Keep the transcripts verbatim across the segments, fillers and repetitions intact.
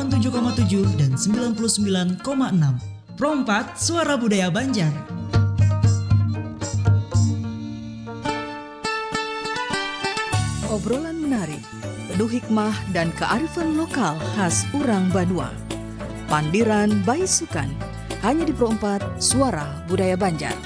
tujuh koma tujuh dan sembilan puluh sembilan koma enam. Pro empat, Suara Budaya Banjar. Obrolan menarik, penuh hikmah dan kearifan lokal khas urang banua. Pandiran Baisukan, hanya di Pro empat, Suara Budaya Banjar.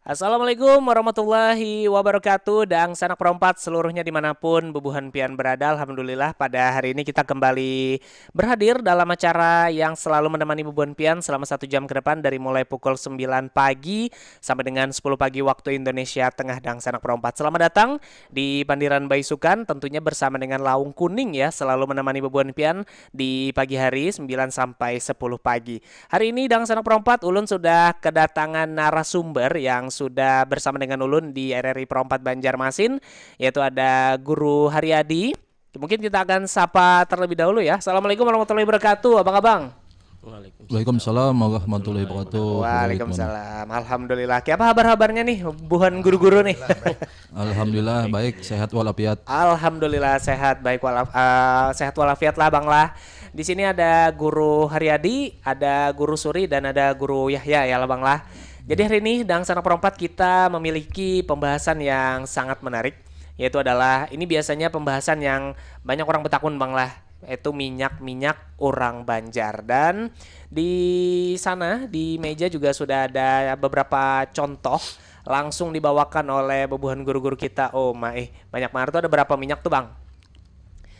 Assalamualaikum warahmatullahi wabarakatuh. Dangsanak Pro empat seluruhnya dimanapun bubuhan pian berada. Alhamdulillah, pada hari ini kita kembali berhadir dalam acara yang selalu menemani bubuhan pian selama satu jam ke depan, dari mulai pukul sembilan pagi sampai dengan sepuluh pagi waktu Indonesia Tengah. Dangsanak Pro empat, selamat datang di Pandiran Baisukan, tentunya bersama dengan Laung Kuning ya, selalu menemani bubuhan pian di pagi hari sembilan sampai sepuluh pagi. Hari ini, Dangsanak Pro empat, ulun sudah kedatangan narasumber yang sudah bersama dengan ulun di R R I Pro empat Banjarmasin, yaitu ada Guru Haryadi. Mungkin kita akan sapa terlebih dahulu ya. Assalamualaikum warahmatullahi wabarakatuh, abang-abang. Waalaikumsalam warahmatullahi wabarakatuh. Waalaikumsalam. Alhamdulillah. Kiapa habar-habarnya nih, buhan guru-guru nih? Alhamdulillah, baik, sehat walafiat. Alhamdulillah, sehat, baik walaf, uh, sehat walafiat lah, bang lah. Di sini ada Guru Haryadi, ada Guru Suri, dan ada Guru Yahya ya, bang lah. Jadi hari ini, Dangsanak Pro empat, kita memiliki pembahasan yang sangat menarik, yaitu adalah, ini biasanya pembahasan yang banyak orang betakun, bang lah, yaitu minyak-minyak urang Banjar. Dan di sana, di meja juga sudah ada beberapa contoh langsung dibawakan oleh bubuhan guru-guru kita. Oh, maih, banyak banget tuh, ada berapa minyak tuh, bang?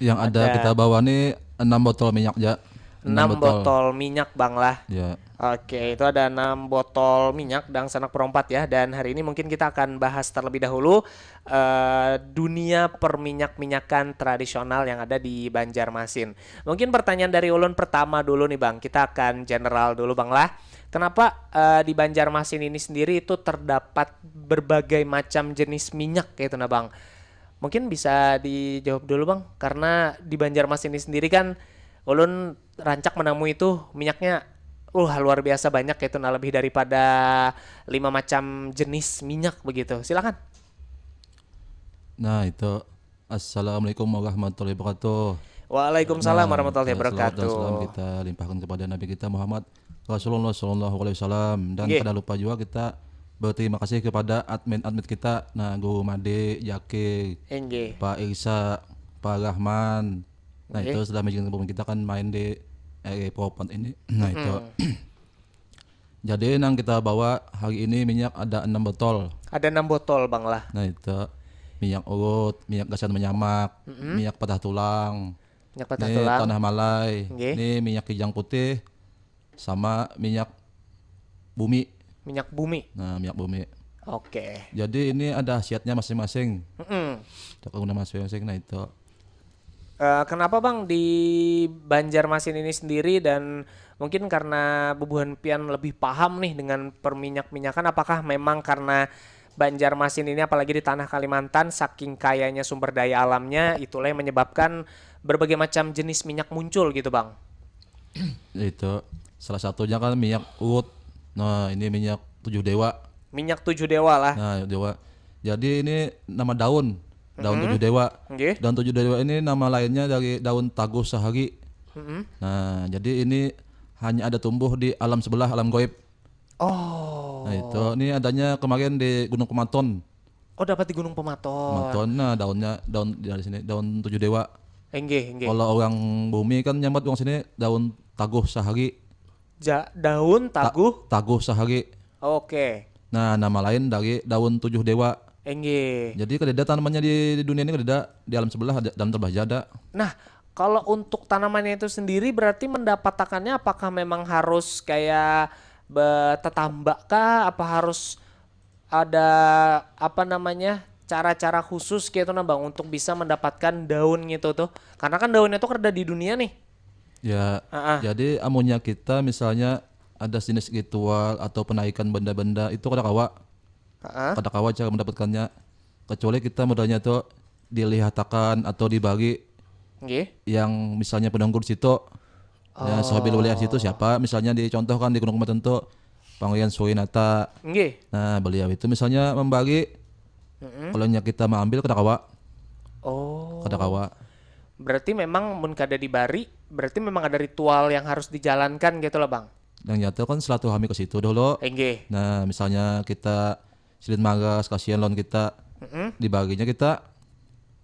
Yang ada, ada kita bawa nih enam botol minyak ja. Enam botol. Botol minyak, bang lah. Ya. Oke, itu ada enam botol minyak, Dangsanak Pro empat ya. Dan hari ini mungkin kita akan bahas terlebih dahulu uh, dunia perminyak-minyakan tradisional yang ada di Banjarmasin. Mungkin pertanyaan dari ulun pertama dulu nih, bang. Kita akan general dulu, bang lah. Kenapa uh, di Banjarmasin ini sendiri itu terdapat berbagai macam jenis minyak gitu, nah, bang? Mungkin bisa dijawab dulu, bang, karena di Banjarmasin ini sendiri kan ulun rancak menemui itu minyaknya uh luar biasa banyak, itu nah, lebih daripada lima macam jenis minyak begitu. Silakan. Nah, itu. Assalamualaikum warahmatullahi wabarakatuh. Waalaikumsalam nah, warahmatullahi wabarakatuh. Salam kita limpahkan kepada Nabi kita Muhammad Rasulullah Shallallahu Alaihi Wasallam, dan okay. Kada lupa juga kita berterima kasih kepada admin-admin kita, nah, Guru Made, Jake, Pak Irsa, Pak Rahman. Nah, okay. Itu sudah mengizinkan kita kan main di eh, Pro empat ini. Nah, hmm. Itu. Jadi nang kita bawa hari ini minyak ada enam botol. Ada enam botol, bang lah. Nah, itu minyak urut, minyak gasan menyamak, mm -hmm. Minyak patah tulang, minyak patah tulang, tanah malai, okay. Ini minyak kijang putih, sama minyak bumi. Minyak bumi. Nah, minyak bumi. Oke. Jadi ini ada khasiatnya masing-masing. Mm -mm. Cakap guna masing-masing, nah itu. Uh, kenapa, bang, di Banjarmasin ini sendiri, dan mungkin karena bubuhan pian lebih paham nih dengan perminyak-minyakan, apakah memang karena Banjarmasin ini, apalagi di tanah Kalimantan, saking kayanya sumber daya alamnya, itulah yang menyebabkan berbagai macam jenis minyak muncul gitu, bang? Itu salah satunya kan minyak urut. Nah, ini minyak tujuh dewa. Minyak tujuh dewa lah. Nah, dewa. Jadi ini nama daun, daun mm -hmm. Tujuh dewa. Okay. Daun tujuh dewa ini nama lainnya dari daun taguh sahari. Mm -hmm. Nah, jadi ini hanya ada tumbuh di alam sebelah, alam goib. Oh. Nah, itu. Ini adanya kemarin di Gunung Pematon. Oh, dapat di Gunung Pematon. Pematon, nah, daunnya, daun dari sini, daun tujuh dewa. Enggih, enggih. Kalau orang bumi kan nyambat orang sini daun taguh sahari. Ja, daun taguh? Ta taguh sahari. Oke. Nah, nama lain dari daun tujuh dewa. Enggih. Jadi kadeda tanamannya di, di dunia ini, kadeda, di alam sebelah ada, dalam sebelah ada. Nah, kalau untuk tanamannya itu sendiri berarti mendapatakannya apakah memang harus kayak tetamba kah, apa harus ada apa namanya, cara-cara khusus gitu nah, bang, untuk bisa mendapatkan daun gitu tuh? Karena kan daunnya tuh kada di dunia nih. Ya, uh -uh. Jadi amunnya kita misalnya ada jenis ritual atau penaikan benda-benda itu kada kawa. Uh -uh. Kada kawa cara mendapatkannya. Kecuali kita modalnya tuh dilihatakan atau dibagi. Okay. Yang misalnya penunggu di situ. Oh. Ya, sahabil wilayah situ siapa? Misalnya dicontohkan di Gunung Pematon tuh Pangeran Surinata. Okay. Nah, beliau itu misalnya membagi, mm -hmm. Kalau kita mengambil kada kawa. Oh. Kada kawa. Berarti memang mun kada dibari, berarti memang ada ritual yang harus dijalankan gitu lah, Bang. Yang nyata kan silaturahmi ke situ dulu. Inggih. Nah, misalnya kita sidin maras, kasihan lawan kita, Mm-mm. dibaginya kita.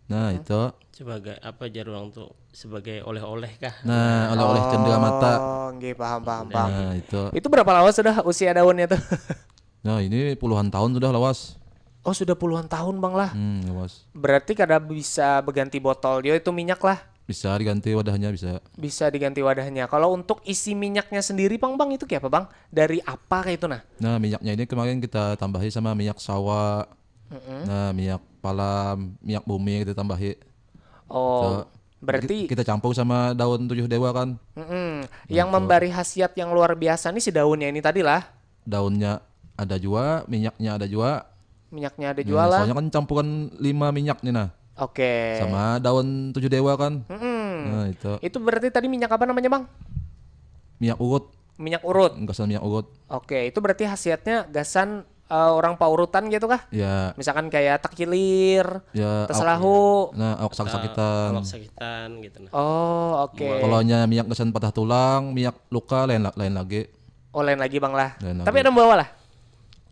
Nah, itu. Sebagai apa jar urang tuh? Sebagai oleh-oleh kah? Nah, oleh-oleh cendera mata. Oh, nggih, paham, paham, paham. Nah, itu. Itu berapa lama sudah usia daunnya tuh? Nah, ini puluhan tahun sudah lawas. Oh, sudah puluhan tahun, Bang lah. Hmm, lawas. Berarti kada bisa berganti botol dia itu minyak lah. Bisa diganti wadahnya, bisa. Bisa diganti wadahnya. Kalau untuk isi minyaknya sendiri, Bang, Bang, itu kayak apa, Bang? Dari apa kayak itu nah? Nah, minyaknya ini kemarin kita tambahi sama minyak sawa. Mm-mm. Nah, minyak palam, minyak bumi kita tambahi. Oh, So, berarti ki- kita campur sama daun tujuh dewa kan. Mm-mm. Yang memberi khasiat yang luar biasa nih si daunnya ini tadi lah. Daunnya ada jua, minyaknya ada jua. Minyaknya ada Nah, jua lah. Soalnya kan campuran lima minyak nih nah. Oke. Sama daun tujuh dewa kan. Mm-mm. Nah, itu. Itu berarti tadi minyak apa namanya, Bang? Minyak urut, Minyak urut. gasan minyak urut. Oke, itu berarti khasiatnya gasan eh, orang paurutan gitu kah? Ya, Misalkan kayak tekilir, ya. teselahu. Nah, awak sakit-sakitan. Awak sakitan gitu nah. Oh, oke. Kalau nya minyak gasan patah tulang, minyak luka lain la- lain lagi. Oh, lain lagi, Bang lah. Lain Tapi lagi. Ada membawa lah.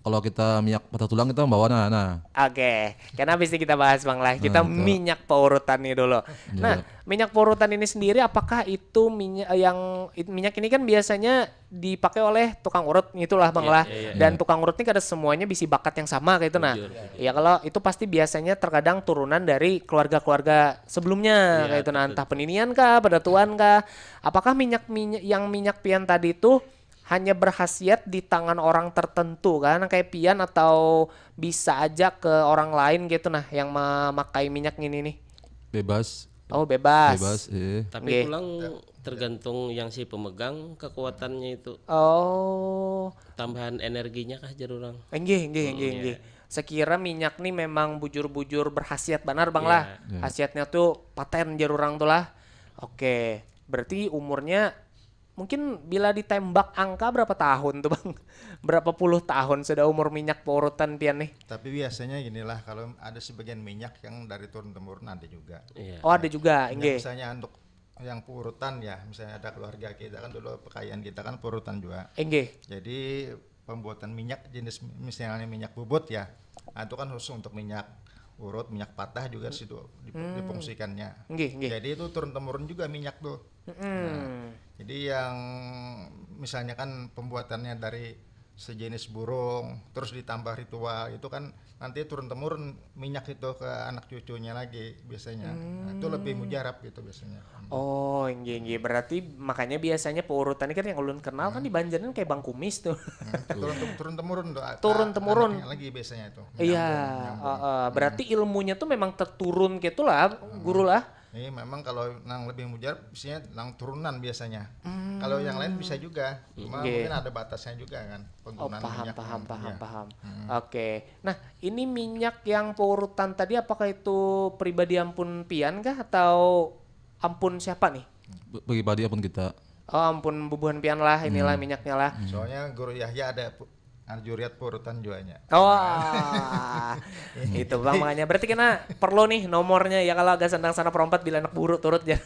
Kalau kita minyak patah tulang kita membawa nah, nah. Oke, karena habis ini kita bahas, Bang lah. Kita Nah, itu. Minyak paurutan nih dulu. Ya. Nah, minyak paurutan ini sendiri apakah itu minyak yang it- minyak ini kan biasanya dipakai oleh tukang urut gitulah, Bang Iya, lah. Iya, iya. Dan Iya. Tukang urut ini kada semuanya bisi bakat yang sama kayak itu nah. Jujur, jujur. Ya kalau itu pasti biasanya terkadang turunan dari keluarga-keluarga sebelumnya Iya, kayak itu nah, betul. Entah peninian kah, pada tuan kah. Apakah minyak minyak yang minyak pian tadi itu hanya berkhasiat di tangan orang tertentu kan, kayak pian atau bisa aja ke orang lain gitu nah yang memakai minyak ini nih. Bebas. Oh, bebas. Bebas, eh. Tapi Nggih. Pulang tergantung yang si pemegang kekuatannya itu. Oh, Tambahan energinya kah jar urang? Enggih, enggih, enggih, Iya. enggih. Sekira minyak nih memang bujur-bujur berkhasiat banar, Bang Iya. lah. Iya. Khasiatnya tuh paten jar urang tuh lah. Oke, berarti umurnya mungkin bila ditembak angka berapa tahun tuh, Bang? Berapa puluh tahun sudah umur minyak paurutan pian nih? Tapi biasanya ginilah, kalau ada sebagian minyak yang dari turun temurun ada juga. Iya. Oh, ada juga, Yang enggih. Misalnya untuk yang paurutan ya, misalnya ada keluarga kita kan dulu, kekayaan kita kan paurutan juga. Enggih. Jadi pembuatan minyak jenis misalnya minyak bubut ya, nah, itu kan khusus untuk minyak urut, minyak patah juga situ dip- Hmm. difungsikannya. Enggih, enggih. Jadi itu turun temurun juga minyak tuh. Mm-mm. Jadi yang misalnya kan pembuatannya dari sejenis burung, terus ditambah ritual, itu kan nanti turun temurun minyak itu ke anak cucunya lagi biasanya. Nah, itu lebih mujarab gitu biasanya. Oh, enggih, enggih. Berarti makanya biasanya paurutan ini kan yang ulun kenal kan di Banjar ini kayak Bang Kumis tuh. Hmm, turun turun temurun tuh. Turun temurun. Anaknya lagi biasanya itu. Iya, Menyambung, menyambung. heeh. Berarti ilmunya tuh memang terturun gitu lah, guru lah. Ini memang kalau nang lebih mujarab biasanya nang turunan biasanya. Hmm. Kalau yang lain bisa juga, cuma Oke. Mungkin ada batasnya juga kan. Oh, Penggunaan paham, minyak paham, yang- paham, iya. Paham. Oke. Nah, ini minyak yang paurutan tadi apakah itu pribadi ampun pian kah atau ampun siapa nih? Be- Pribadi ampun kita. Oh, ampun bubuhan pian lah, inilah minyaknya lah. Soalnya Guru Yahya ada pu- ada juriat paurutan juanya. Oh, itu bang makanya. Berarti kena perlu nih nomornya ya kalau agak sandang sanak perompat bila anak buru turut ya.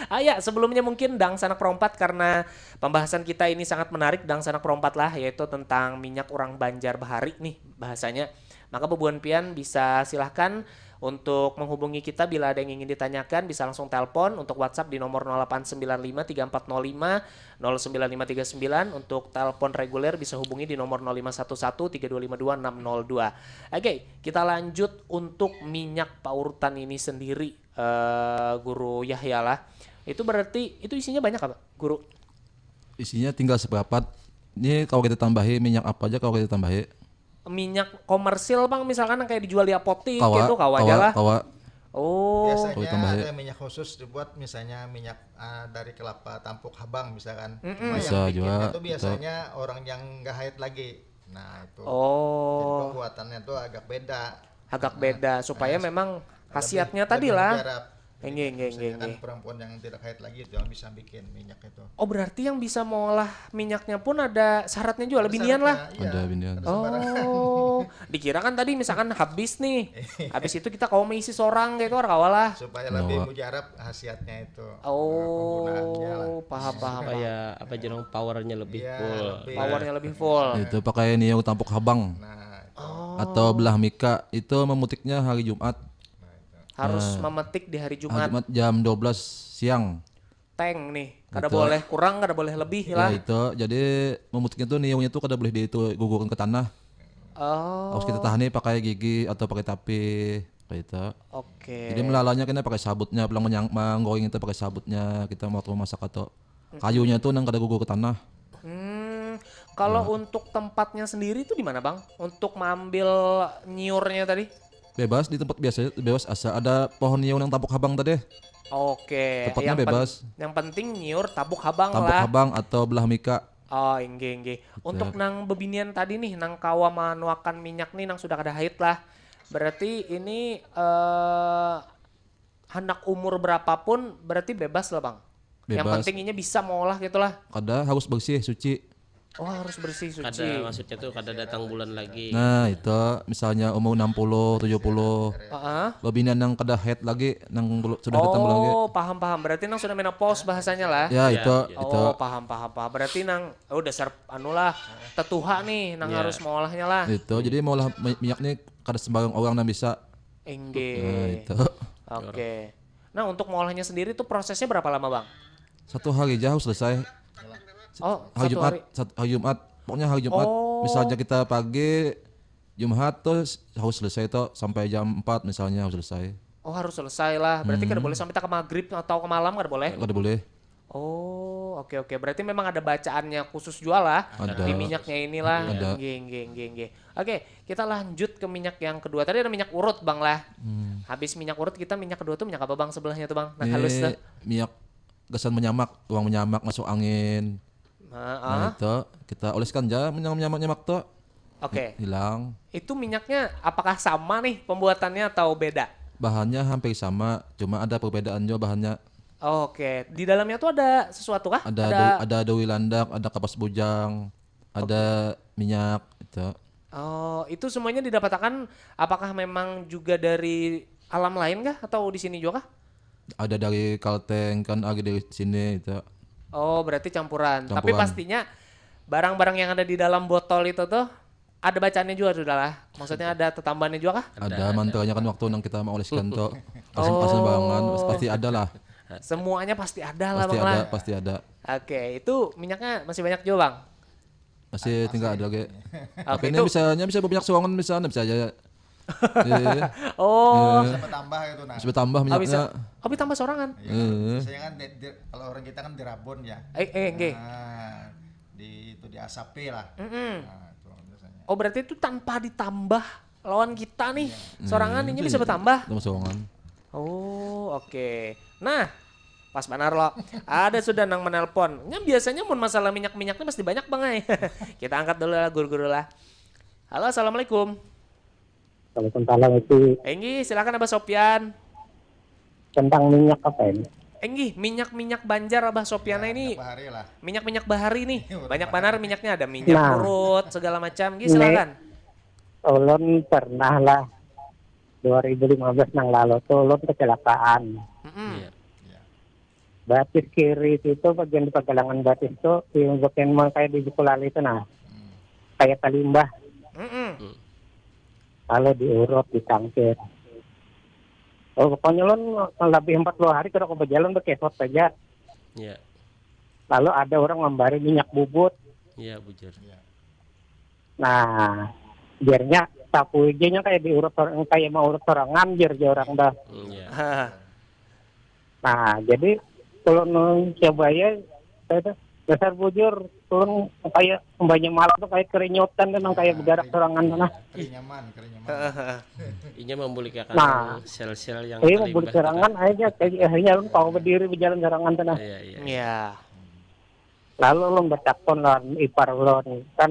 Ah ya, sebelumnya mungkin dang sanak perompat karena pembahasan kita ini sangat menarik dang sanak perompat lah, yaitu tentang minyak orang Banjar bahari nih bahasanya. Maka bubuhan pian bisa silahkan untuk menghubungi kita bila ada yang ingin ditanyakan, bisa langsung telepon. Untuk WhatsApp di nomor nol delapan sembilan lima tiga empat nol lima nol sembilan lima tiga sembilan. Untuk telepon reguler bisa hubungi di nomor nol lima satu satu tiga dua lima dua enam nol dua. Oke, kita lanjut untuk minyak paurutan ini sendiri, eh, Guru Yahya lah. Itu berarti itu isinya banyak apa, Guru? Isinya tinggal seperempat. Ini kalau kita tambahi minyak apa aja kalau kita tambahi? Minyak komersil, Bang, misalkan yang kayak dijual di apotik Kawa, gitu, kawa aja lah. Kawa. Oh. Biasanya Kalau tambahi. Ada minyak khusus dibuat misalnya minyak ah, dari kelapa tampuk habang misalkan. Mm-mm. Cuma Bisa yang bikin juga, itu biasanya betul. Orang yang nggak haid lagi. Nah, itu. Jadi Oh, pembuatannya tuh agak beda. agak beda supaya Nah, memang lebih- khasiatnya lebih tadi lah. Mujarab. Enggak, enggak, enggak, enggak. Perempuan yang tidak haid lagi itu yang bisa bikin minyak itu. Oh, berarti yang bisa mengolah minyaknya pun ada syaratnya juga, lebih nian lah. Iya, ada syaratnya. Oh, dikira kan tadi misalkan habis nih, habis itu kita kawa meisi sorang kayak itu, kawa lah. Supaya lebih mujarab khasiatnya itu. Oh, paham, paham. Supaya apa, jeneng, powernya lebih full. Powernya lebih full. Itu pakai niung tampuk habang. Nah, atau belah mika itu memutiknya hari Jumat. Harus memetik di hari Jumat. Hari Jumat jam dua belas siang. Teng nih, kada boleh kurang, kada boleh lebih lah. Ya itu, jadi memutiknya tuh niungnya tuh kada boleh di itu gugurkan ke tanah. Oh. Harus kita tahani pakai gigi atau pakai tapi kayak itu. Oke. Jadi melalanya kena pakai sabutnya, pulang menyang, manggoing itu pakai sabutnya, kita mau masak atau kayunya tuh nang kada gugur ke tanah. Hmm, kalau untuk tempatnya sendiri itu di mana, Bang? Untuk mengambil nyiurnya tadi? Bebas di tempat biasa, bebas asa ada pohon nyiur yang tampuk habang tadi. Oke. Tempatnya yang pen- bebas. yang penting nyiur tampuk habang Tampuk lah. Habang atau belah mika. Oh, inggih, inggih. Untuk nang bebinian tadi nih, nang kawa manuakan minyak nih, nang sudah kada haid lah. Berarti ini eh hendak umur berapapun berarti bebas lah, Bang. Yang Bebas. Penting inya bisa mengolah gitulah. Kada harus bersih, suci. Oh, harus bersih, suci. Kada, maksudnya tuh kada datang bulan lagi. Nah itu misalnya umur enam puluh, tujuh puluh, Heeh. bebinian yang kada haid lagi, nang belum sudah datang bulan lagi. Oh, paham, paham. Berarti nang sudah menopause bahasanya lah. Ya itu, Ya. itu. Oh, paham, paham, paham. Berarti nang, oh, dasar anu lah, tetuha nih, nang Ya. Harus mengolahnya lah. Itu jadi mau lah mi- minyak nih kada sembarang orang nang bisa. Inggih. Nah itu. Oke. Nah, untuk mengolahnya sendiri tuh prosesnya berapa lama, Bang? Satu hari aja harus selesai. Oh, Hari satu Jumat, hari. sat- hari Jumat. Pokoknya hari Jumat. Oh. Misalnya kita pagi Jumat tuh harus selesai tuh sampai jam empat misalnya harus selesai. Oh, harus selesai lah. Berarti kada boleh sampai tak ke maghrib atau ke malam, kada boleh. Kada boleh. Oh, oke, oke. Berarti memang ada bacaannya khusus juga lah Ada. Di minyaknya inilah. Ada. Nggih, nggih, nggih, nggih. Oke, kita lanjut ke minyak yang kedua. Tadi ada minyak urut, Bang lah. Hmm. Habis minyak urut, kita minyak kedua tuh minyak apa, Bang, sebelahnya tuh, Bang? Nah, Ini halus tuh. Minyak gasan menyamak, uang menyamak masuk angin. Heeh. Nah itu kita oleskan aja menyamak nyamak tuh Oke. Hilang. Itu minyaknya apakah sama nih pembuatannya atau beda? Bahannya hampir sama, cuma ada perbedaan juga bahannya. Oke, di dalamnya tuh ada sesuatu kah? Ada ada, ada doi landak, ada kapas bujang, ada minyak itu. Oh, itu semuanya didapatakan apakah memang juga dari alam lain kah atau di sini juga kah? Ada dari Kalteng kan, ada dari sini itu. Oh, berarti campuran. Tapi Campuran. Pastinya barang-barang yang ada di dalam botol itu tuh ada bacaannya juga sudah lah. Maksudnya ada tetambannya juga kah? Ada mantranya kan waktu nang kita mengoleskan tuh. Kasih kasih bangan pasti ada lah. Semuanya pasti ada lah, Pasti Bang ada, lah. Pasti ada. Oke, itu minyaknya masih banyak juga, Bang. Masih tinggal ada lagi. Oke, Tapi ini itu bisanya bisa banyak suangan bisa, bisa aja. Iya. Oh, Bisa bertambah itu nah. Bisa bertambah oh, bisa. minyaknya. Oh, tambah sorangan. Iya. Iya. Biasanya kan di, di, kalau orang kita kan di Rabun ya. Eh, eh, nggih. Nah, di itu di asapi lah. Mm-mm. Nah, itu biasanya. Oh, berarti itu tanpa ditambah lawan kita nih. Sorangan Hmm, ini itu bisa ya. bertambah. Tambah suangan. Oh, oke. Nah, pas banar lo. Ada sudah nang menelpon. Nya biasanya mun masalah minyak-minyak ini pasti banyak, Bang ai. Kita angkat dulu lah guru-guru lah. Halo, assalamualaikum. Waalaikumsalam itu Enggih, silakan Abah Sopyan. Tentang minyak apa ini? Enggih, minyak-minyak Banjar Abah Sopyan ini Bahari lah. Minyak-minyak bahari nih. Banyak banar minyaknya, ada minyak Nah. Urut segala macam. Nggih, Nek. Silakan. Ulun pernah lah dua ribu lima belas nang lalu tuh ulun kecelakaan. Mm-mm. Iya. Batis kiri itu bagian di pergelangan batis tuh yang bagian mau kayak di Bukulali itu nah. Kayak talimbah. Mm-mm. Lalu diurut, ditangkir. Oh, pokoknya ulun lebih empat puluh hari kada berjalan berkesot saja. Iya. Lalu ada orang membari minyak bubut. Iya, bujur. Nah, biarnya sapu ijanya kayak diurut orang kayak mau urut sorangan biar aja orang dah. Hmm, iya. Nah, jadi kalau nung coba ya, saya tuh dasar bujur, turun kayak banyak malam tuh kayak kerinyotan tuh nang kayak bergerak sorangan tuh nah. Kerinyaman, kerinyaman. Inya membulikan Nah. Sel-sel yang Iya, talimbah mau itu berserangan kan. Aja kayak akhirnya lu mau berdiri berjalan sorangan tuh nah. Iya, iya. Iya. Lalu ulun bertakon lawan ipar ulun kan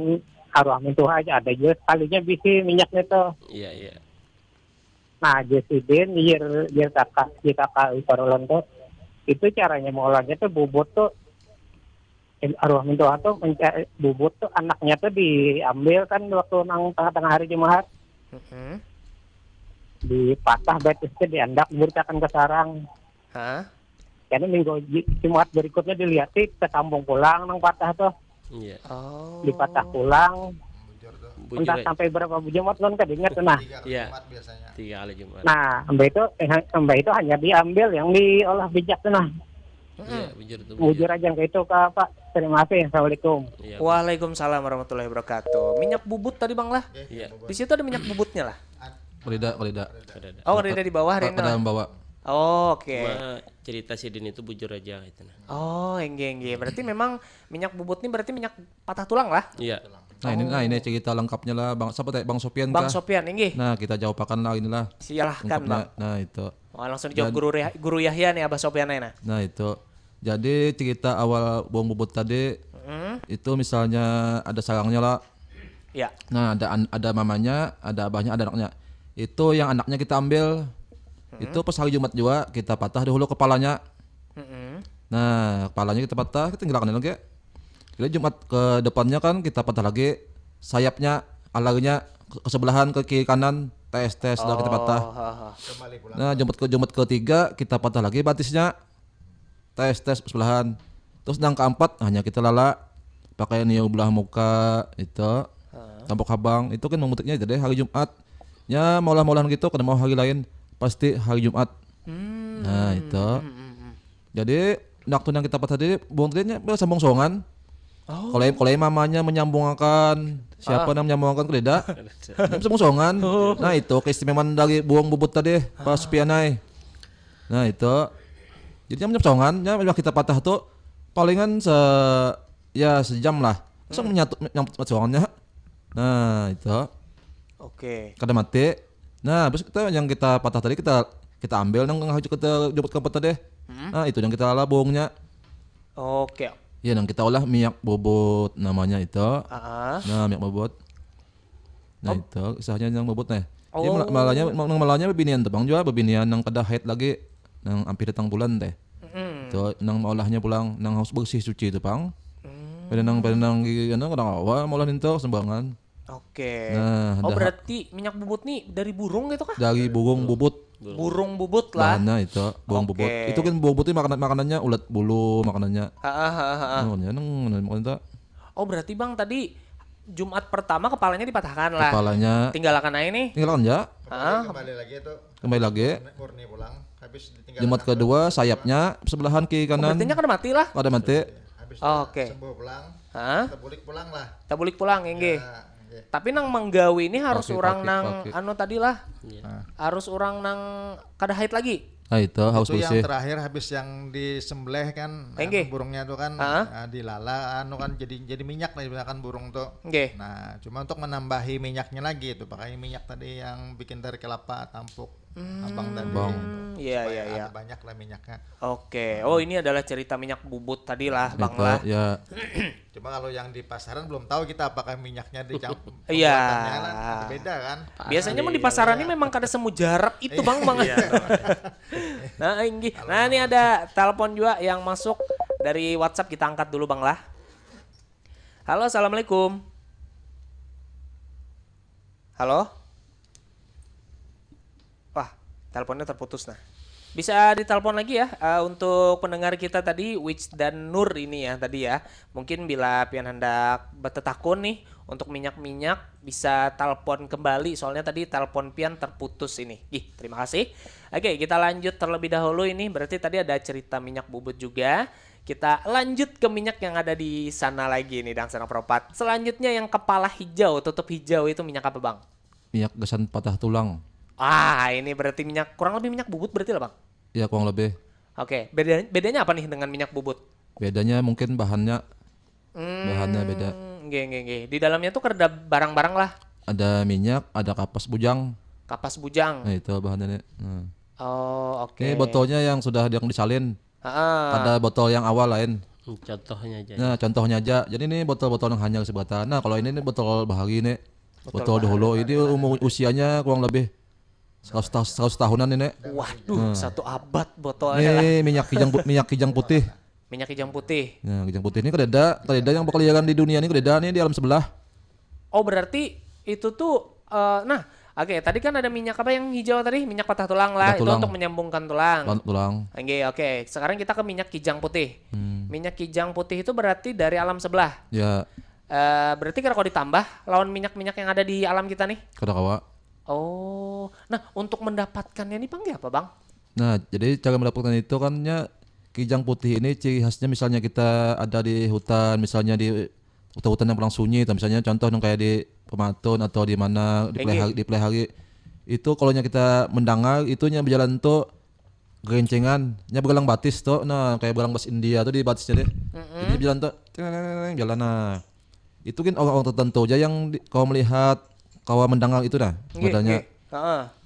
arwah mintuha aja ada juga sekalinya bisi minyaknya tuh. Iya, iya. Nah, J C D, J K K, J K K Parulon tuh, itu caranya mengolahnya tuh bubut tuh, eh, arwah mintuha tuh mencari bubut tuh, anaknya tuh diambil kan waktu nang tengah-tengah hari Jumat. Mm-hmm. Dipatah batisnya, diandak, diberitakan ke sarang. Hah? Karena minggu Jumat berikutnya dilihat sih, kesambung pulang nang patah tuh. Iya. Oh. Dipatah pulang. Bujur tuh. Bujur. Entah aja. Sampai berapa Jumat, non kada ingat tuh, nah. Tiga kali Iya. Jumat biasanya. Tiga kali Jumat. Nah, mbah itu, eh, mbah itu hanya diambil yang diolah bijak tuh, nah. Iya, bujur tuh. Bujur aja yang kayak itu, Kak, Pak. Terima kasih. Assalamualaikum. Iya. Waalaikumsalam warahmatullahi wabarakatuh. Minyak bubut tadi, Bang, lah. Iya. Di situ ada minyak bubutnya lah. Kolida, kolida. Ada, ada. Oh, ada di bawah, Reno. Pada membawa. Oh, oke. Cuma cerita sidin itu bujur aja gitu, nah. Oh, enggak, enggak. Berarti memang minyak bubut ini berarti minyak patah tulang lah? Iya. Nah, ini, nah, ini cerita lengkapnya lah, Bang, siapa teh? Bang Sopian kah? Bang Sopian, inggih. Nah, kita jawabakan lah inilah. Silahkan, Bang. Nah, itu. Wah, langsung dijawab Guru Yah-, Guru Yahya nih, Abah Sopian aja, nah. Nah, itu. Jadi, cerita awal buang bubut tadi, itu misalnya ada sarangnya lah. Ya. Nah, ada an-, ada mamanya, ada abahnya, ada anaknya. Itu yang anaknya kita ambil. Itu pas hari Jumat juga, kita patah dahulu kepalanya. Mm-mm. Nah, kepalanya kita patah, kita tinggalkan lagi. Jadi Jumat ke depannya kan kita patah lagi sayapnya, alarnya ke, ke sebelahan, ke kiri kanan, tes, tes, dah kita patah. Oh, ha, ha. Kembali pulang. Nah, Jumat ke, Jumat ketiga kita patah lagi batisnya. Tes, tes, sebelahan. Terus nang keempat hanya kita lala pakai niu belah muka itu. Ha. Tampuk habang itu kan memutiknya jadi hari Jumat. Ya, maulah-maulahan gitu, kada mau hari lain, pasti hari Jumat. Hmm. Nah, itu. Hmm, hmm, hmm. Jadi, nak tu nang kita pas tadi, buang tadi nya bersambung songan. Oh. Kalau, kalau mamanya menyambungakan, siapa Ah. nang menyambungakan, kada ada. Kada ada. Sambung songan. Oh. Nah, itu keistimewaan dari buang bubut tadi, pas Ah. pianai. Nah, itu. Jadi, nya menyambung songan, nya bila kita patah tu, palingan se-, ya, sejam lah. Langsung Hmm. menyatu, menyambung songannya. Nah, itu. Oke. Kada mati. Nah, habis kita, yang kita patah tadi, kita, kita ambil nang haju kita jemput ke tempat tadi. Hmm. Nah, itu yang kita lala buangnya. Oke. Ya, nang kita olah minyak bubut namanya itu. Ah. Nah, minyak bubut. Nah, Om. itu kisahnya yang bubut nih. Jadi, Oh. mala-, malanya, nang malanya bebinian tu pang jua, bebinian nang kada haid lagi, nang ampih datang bulan teh. Mm-mm. Itu nang maolahnya pulang, nang harus bersih suci itu pang. Hmm. Pada nang, pada nang di, anu, kada kawa maulah nintu, sembarangan. Oke. Nah, Oh, dah. berarti minyak bubut nih dari burung gitu kah? Dari burung bubut. Burung bubut lah. Bahannya itu, burung bubut. Oke. Itu kan burung bubut itu makanan, makanannya ulat bulu, makanannya. Ha, ha, ha, ha. Oh, ya, nang, nang, makan itu. Oh, berarti, Bang, tadi Jumat pertama kepalanya dipatahkan lah. Kepalanya. Tinggalkan aja nih. Tinggalkan aja. Ha? Kembali, kembali lagi itu. Kembali lagi. Murni pulang. Habis ditinggalkan Jumat kedua, sayapnya sebelahan kiri Oh, kanan. berarti nya kada mati lah? Kada mati. Habis Oh, itu oke. sembuh pulang. Hah? Kita bulik pulang lah. Kita bulik pulang, inggih. Ya, inggih. Tapi nang menggawi ini harus Pakai, orang pakai, nang pakai. anu tadi lah. Iya. Nah. Harus orang nang kada haid lagi. Ah, itu harus Itu yang bersih. terakhir habis yang disembelih kan, Inggih. anu, burungnya tuh kan, Hah? ah, dilala, anu kan jadi, jadi minyak lah misalkan burung tuh. Inggih. Nah, cuma untuk menambahi minyaknya lagi itu pakai minyak tadi yang bikin dari kelapa tampuk Hmm, abang tadi. Bang. Iya, Supaya iya, iya. ada banyak lah minyaknya. Oke. Oh, ini adalah cerita minyak bubut tadi lah, Bang Itu, lah. ya. Cuma kalau yang di pasaran belum tahu kita apakah minyaknya dicam-, Iya. pembuatannya kan beda kan. Biasanya mun di Iya. pasaran ini memang kada semujarab itu, Iya. Bang, Bang. Iya. Nah, inggih. Kalau Nah, ini ada telepon juga yang masuk dari WhatsApp, kita angkat dulu, Bang, lah. Halo, assalamualaikum. Halo? Wah, teleponnya terputus, nah. Bisa ditelepon lagi ya, eh, untuk pendengar kita tadi, Wits dan Nur ini ya, tadi ya. Mungkin bila pian hendak betetakun nih, untuk minyak-minyak, bisa telepon kembali, soalnya tadi telepon pian terputus ini. Ih, terima kasih. Oke, kita lanjut terlebih dahulu ini, berarti tadi ada cerita minyak bubut juga. Kita lanjut ke minyak yang ada di sana lagi nih, Dang Senang Peropat. Selanjutnya yang kepala hijau, tutup hijau itu minyak apa, Bang? Minyak gasan patah tulang. Ah, ini berarti minyak, kurang lebih minyak bubut berarti lah, Bang? Ya, kurang lebih. Oke, beda, bedanya apa nih dengan minyak bubut? Bedanya mungkin bahannya. Hmm, Bahannya beda. Nggih, nggih, nggih. Di dalamnya tuh ada barang-barang lah. Ada minyak, ada kapas bujang. Kapas bujang. Nah, itu bahannya nih. Nah. Oh, oke. Ini botolnya yang sudah yang disalin. Heeh. Ada botol yang awal lain. Hmm, contohnya aja. Nah, contohnya aja. Jadi ini botol-botol yang hanyar sebatan. Nah, kalau ini nih botol bahari nih. Botol Botol bahari. dahulu. Ini umur usianya kurang lebih Seratus, seratus tahunan ini. Waduh, hmm. Satu abad botolnya lah. Ini minyak kijang, minyak kijang putih. Minyak kijang putih. Nah, kijang putih ini kadada, kadada yang berkeliaran di dunia ini, kadada nih di alam sebelah. Oh, berarti itu tuh uh, nah, oke, okay, tadi kan ada minyak apa yang hijau tadi? Minyak patah tulang lah, patah tulang. Itu untuk menyambungkan tulang. Tulang. Oke, okay, oke. Okay. Sekarang kita ke minyak kijang putih. Hmm. Minyak kijang putih itu berarti dari alam sebelah. Ya. Uh, berarti kalau ditambah lawan minyak-minyak yang ada di alam kita nih. Kada kawa. Oh, nah untuk mendapatkannya ini bang apa bang? Nah, jadi cara mendapatkan itu kannya kijang putih ini ciri khasnya misalnya kita ada di hutan, misalnya di hutan-hutan yang kurang sunyi, atau misalnya contoh yang kayak di Pematun atau di mana di Pelihari, di Pelihari itu kalau kita mendengar itu yang berjalan tuh gerencengan, nya bergelang batis tuh, nah kayak bergelang bas India tuh di batisnya deh. Mm-hmm. Jadi berjalan tuh, jalan nah. Itu kan orang-orang tertentu aja yang di, kau melihat, kau mendengar itu dah. Nggih, nggih.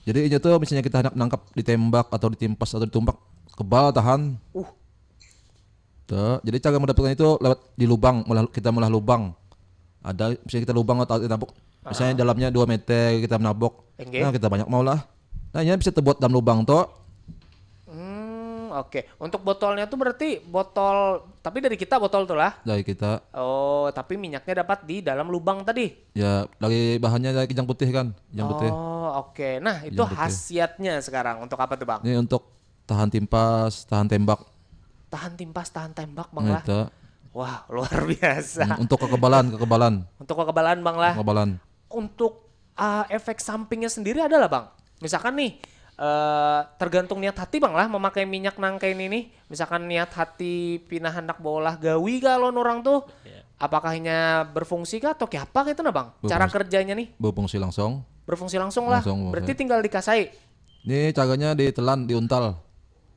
Jadi itu tuh misalnya kita hendak nangkap, ditembak atau ditimpas atau ditumpak, kebal tahan. Uh. Tuh, jadi cara mendapatkan itu lewat di lubang, melah, kita melah lubang. Ada misalnya kita lubang atau kita tabuk. Misalnya uh-huh. Dalamnya dua meter kita menabok. Enggih. Nah, kita banyak mau lah. Nah, ini bisa terbuat dalam lubang tuh. Hmm, oke. Untuk botolnya tuh berarti botol, tapi dari kita botol tuh lah. Dari kita. Oh, tapi minyaknya dapat di dalam lubang tadi. Ya, dari bahannya dari kijang putih kan, kijang putih. Oh, oke. Nah, itu khasiatnya sekarang untuk apa tuh, Bang? Ini untuk tahan timpas, tahan tembak. Tahan timpas, tahan tembak, Bang nah, lah. Itu. Wah, luar biasa. Hmm, untuk kekebalan, kekebalan. Untuk kekebalan, Bang lah. Kekebalan. Untuk uh, efek sampingnya sendiri ada lah, Bang. Misalkan nih, uh, tergantung niat hati bang lah memakai minyak nangka ini nih. Misalkan niat hati pina hendak beolah gawi kah lawan orang tuh, yeah. Apakah hanya berfungsi kah atau kayak apa gitu nah bang? Berfungsi, cara kerjanya nih? Berfungsi langsung. Berfungsi langsung lah. Langsung, berarti tinggal dikasai. Ini caranya ditelan, diuntal.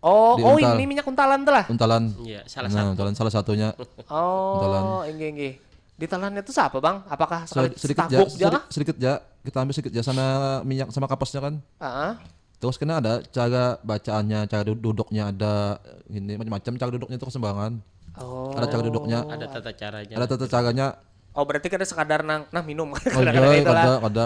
Oh, diuntal. Oh ini minyak untalan tuh lah. Untalan. Iya, salah nah, satu. Untalan salah satunya. Oh, untalan. Inggih, inggih. Ditelannya tuh siapa bang? Apakah sekali sedikit ja, sedikit, sedikit ja. Kita ambil sedikit ja sama minyak sama kapasnya kan. Uh-huh. Terus kena ada cara bacaannya, cara duduknya ada ini macam-macam cara duduknya tuh kesembangan. Oh. Ada cara duduknya. Ada tata caranya. Ada tata caranya. Oh berarti kada sekadar nang nah minum. Oh, kada, kada, kada, kada.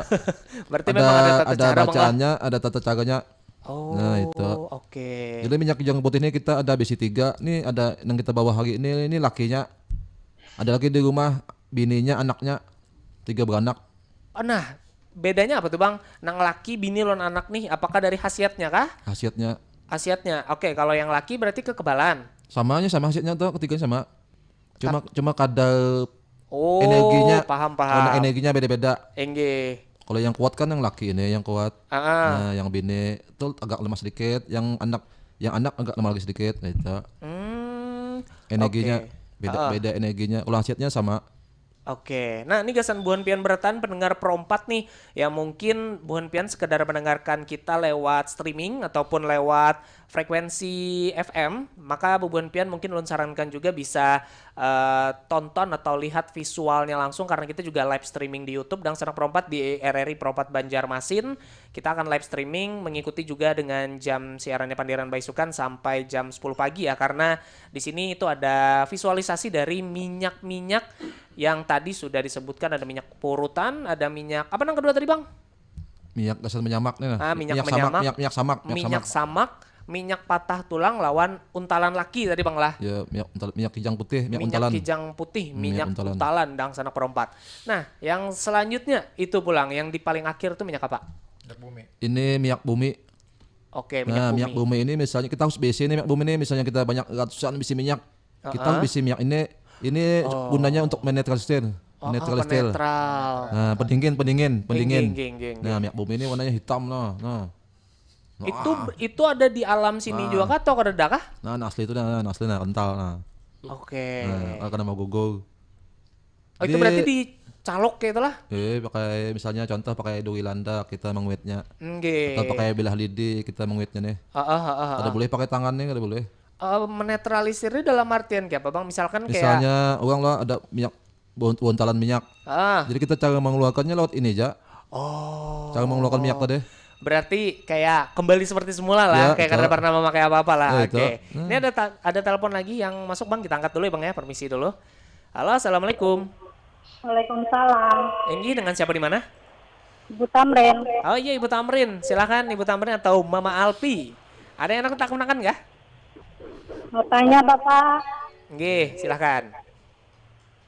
Berarti ada, memang ada tata ada cara bacaannya, bang ada tata caranya. Oh, nah itu. Oke. Okay. Jadi minyak kijang putih ini kita ada bisi tiga. Nih ada yang kita bawa hari ini, ini lakinya. Ada lagi di rumah bininya, anaknya. Tiga beranak. Nah, bedanya apa tuh bang? Nang laki, bini, lon anak nih, apakah dari khasiatnya kah? Khasiatnya. Khasiatnya. Oke, kalau yang laki berarti kekebalan. Samanya sama khasiatnya tuh, ketiganya sama. Cuma Tap- cuma kadar oh, energinya. Paham paham. Karena energinya beda-beda. Enggih. Kalau yang kuat kan yang laki ini yang kuat. Ah. Nah, yang bini itu agak lemah sedikit, yang anak yang anak agak lemah lagi sedikit gitu. Hmm, energinya okay. Beda uh. Beda energinya. Kalau khasiatnya sama. Oke, nah ini gasan buhan pian beratan pendengar perompat nih, ya mungkin buhan pian sekedar mendengarkan kita lewat streaming ataupun lewat frekuensi F M, maka bubuhan pian mungkin ulun sarankan juga bisa uh, tonton atau lihat visualnya langsung karena kita juga live streaming di YouTube Dangsanak Perompat di R R I Perompat Banjarmasin. Kita akan live streaming mengikuti juga dengan jam siarannya Pandiran Baisukan sampai jam sepuluh pagi ya karena di sini itu ada visualisasi dari minyak-minyak yang tadi sudah disebutkan ada minyak purutan, ada minyak apa yang kedua tadi bang? Minyak dasar menyamak nih nah. Ah, minyak, minyak menyamak, samak, minyak, minyak samak, minyak, minyak samak, samak, minyak patah tulang lawan untalan laki tadi bang lah. Ya, minyak untal, minyak kijang putih, minyak, minyak untalan. Minyak kijang putih, minyak, minyak untalan. Untalan dangsanak perompat. Nah, yang selanjutnya itu pulang yang di paling akhir tuh minyak apa? Minyak bumi. Ini minyak bumi. Oke, minyak nah, bumi. Minyak bumi ini misalnya kita harus bisi ini minyak bumi ini misalnya kita banyak ratusan bisi minyak. Kita uh-huh. Bisi minyak ini ini oh. Gunanya untuk menetralisir. Oh, menetralisir. Oh, nah, pendingin, pendingin, pendingin. Geng, geng, geng, nah, minyak bumi ini warnanya hitam nah. Nah. Itu ah. Itu ada di alam sini ah. Juga kah atau kada kah? Nah, nah asli itu nah, nah, asli nah kental nah. Oke. Okay. Nah, karena mau gugur. Oh, itu berarti dicalok kayak itulah. Eh, pakai misalnya contoh pakai duri landa kita menguitnya. Nggih. Atau pakai bilah lidi kita menguitnya nih. Heeh, heeh, heeh. Ada boleh pakai tangan nih, ada boleh. Uh, menetralisirnya dalam artian kayak apa bang? Misalkan kayak misalnya orang lah ada minyak bontalan minyak. Ah. Jadi kita cara mengeluarkannya lewat ini aja. Oh. Cara mengeluarkan minyak tadi. Berarti kayak kembali seperti semula lah, ya, kayak karena pernah memakai apa-apa lah. Ya, oke. Nah. Ini ada ta- ada telepon lagi yang masuk bang, kita angkat dulu ya bang ya, permisi dulu. Halo, assalamualaikum. Waalaikumsalam. Enggih, dengan siapa di mana? Ibu Tamrin. Oh iya, Ibu Tamrin, silakan Ibu Tamrin atau Mama Alpi. Ada yang hendak takunakan kah? Mau tanya Bapak, Nggih, silakan.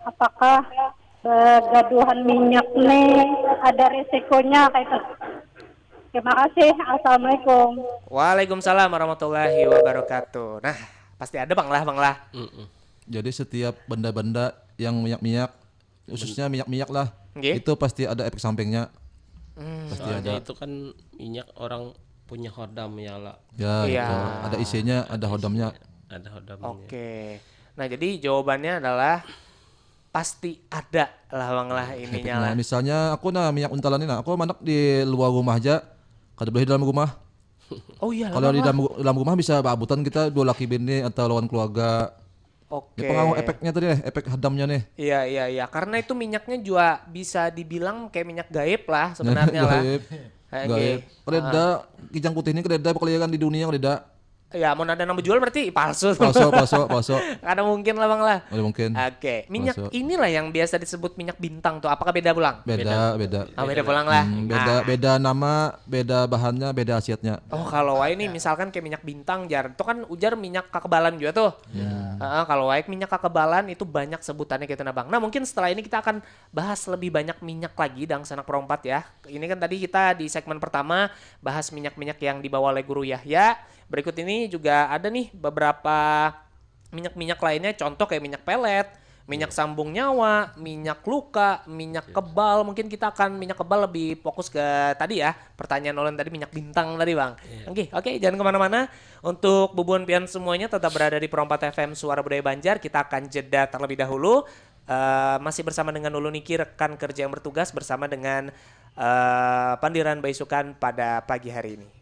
Apakah begaduhan minyak nih ada resikonya kayak itu? Terima kasih. Assalamualaikum. Waalaikumsalam warahmatullahi wabarakatuh. Nah, pasti ada Bang lah, Bang lah. Jadi setiap benda-benda yang minyak-minyak, khususnya minyak-minyak lah, Nggih. Itu pasti ada efek sampingnya. Pasti Soalnya ada. Itu kan minyak orang punya hodam ya lah. Ya, Iya. Gitu. Ada isinya, ada hodamnya. Ada hodamnya. Oke. Nah, jadi jawabannya adalah pasti ada lah Bang lah ininya Nah, lah. Misalnya aku nah minyak untalan ini nah, aku manak di luar rumah aja. Kada boleh di dalam rumah. Oh iya, Kalau di Bang lah. dalam, dalam rumah bisa baabutan kita dua laki bini atau lawan keluarga. Oke. Ini pengaruh efeknya tadi nih, efek hadamnya nih. Iya, iya, iya. Karena itu minyaknya juga bisa dibilang kayak minyak gaib lah sebenarnya lah. Gaib. Kayak Gaib. gini. Kadeda kijang putih ini kadeda berkeliaran di dunia kadeda. Ya, mau ada nang menjual berarti palsu. Palsu, palsu, palsu. Kada mungkin lah Bang lah. Ada mungkin. Oke, minyak Palsu. Inilah yang biasa disebut minyak bintang tuh. Apakah beda pulang? Beda, beda. Oh, beda pulang lah. Hmm, beda, Ah. beda nama, beda bahannya, beda khasiatnya. Oh, kalau wae ini misalkan kayak minyak bintang jar, itu kan ujar minyak kekebalan juga tuh. Heeh, kalau wae minyak kekebalan itu banyak sebutannya gitu nah Bang. Nah, mungkin setelah ini kita akan bahas lebih banyak minyak lagi dangsanak perompat ya. Ini kan tadi kita di segmen pertama bahas minyak-minyak yang dibawa oleh Guru Yahya. Berikut ini juga ada nih beberapa minyak-minyak lainnya, contoh kayak minyak pelet, minyak sambung nyawa, minyak luka, minyak kebal. Mungkin kita akan minyak kebal lebih fokus ke tadi ya, pertanyaan ulun tadi minyak bintang tadi Bang. Oke, oke, jangan kemana-mana. Untuk bubuhan pian semuanya tetap berada di Perompat F M Suara Budaya Banjar. Kita akan jeda terlebih dahulu. Eh, masih bersama dengan Ulu Niki, rekan kerja yang bertugas bersama dengan eh, Pandiran Baisukan pada pagi hari ini.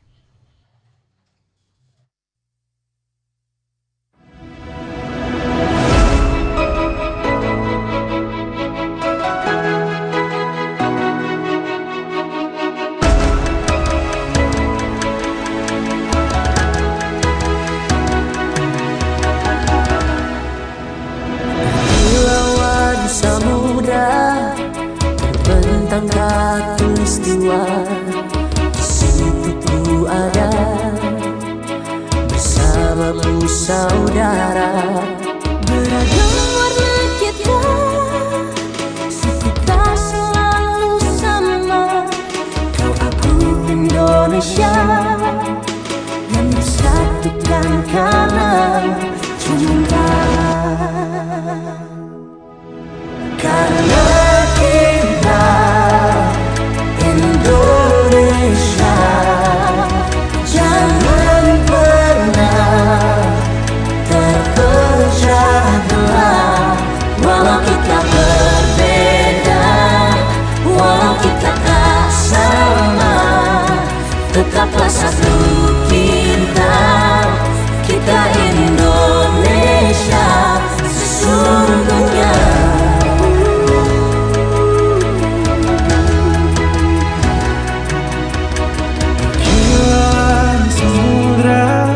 Di lawan samudra terbentang katulistiwa. Di situ ku ada bersamamu saudara. Beragam warna kita, suku tak selalu sama. Kau aku Indonesia yang disatukan karena cinta. Karena cinta Indonesia, jangan pernah terpecah belah. Walau kita berbeda, walau kita tak sama, tetaplah satu kita. Kita Indonesia sesungguhnya. Kilauan samudra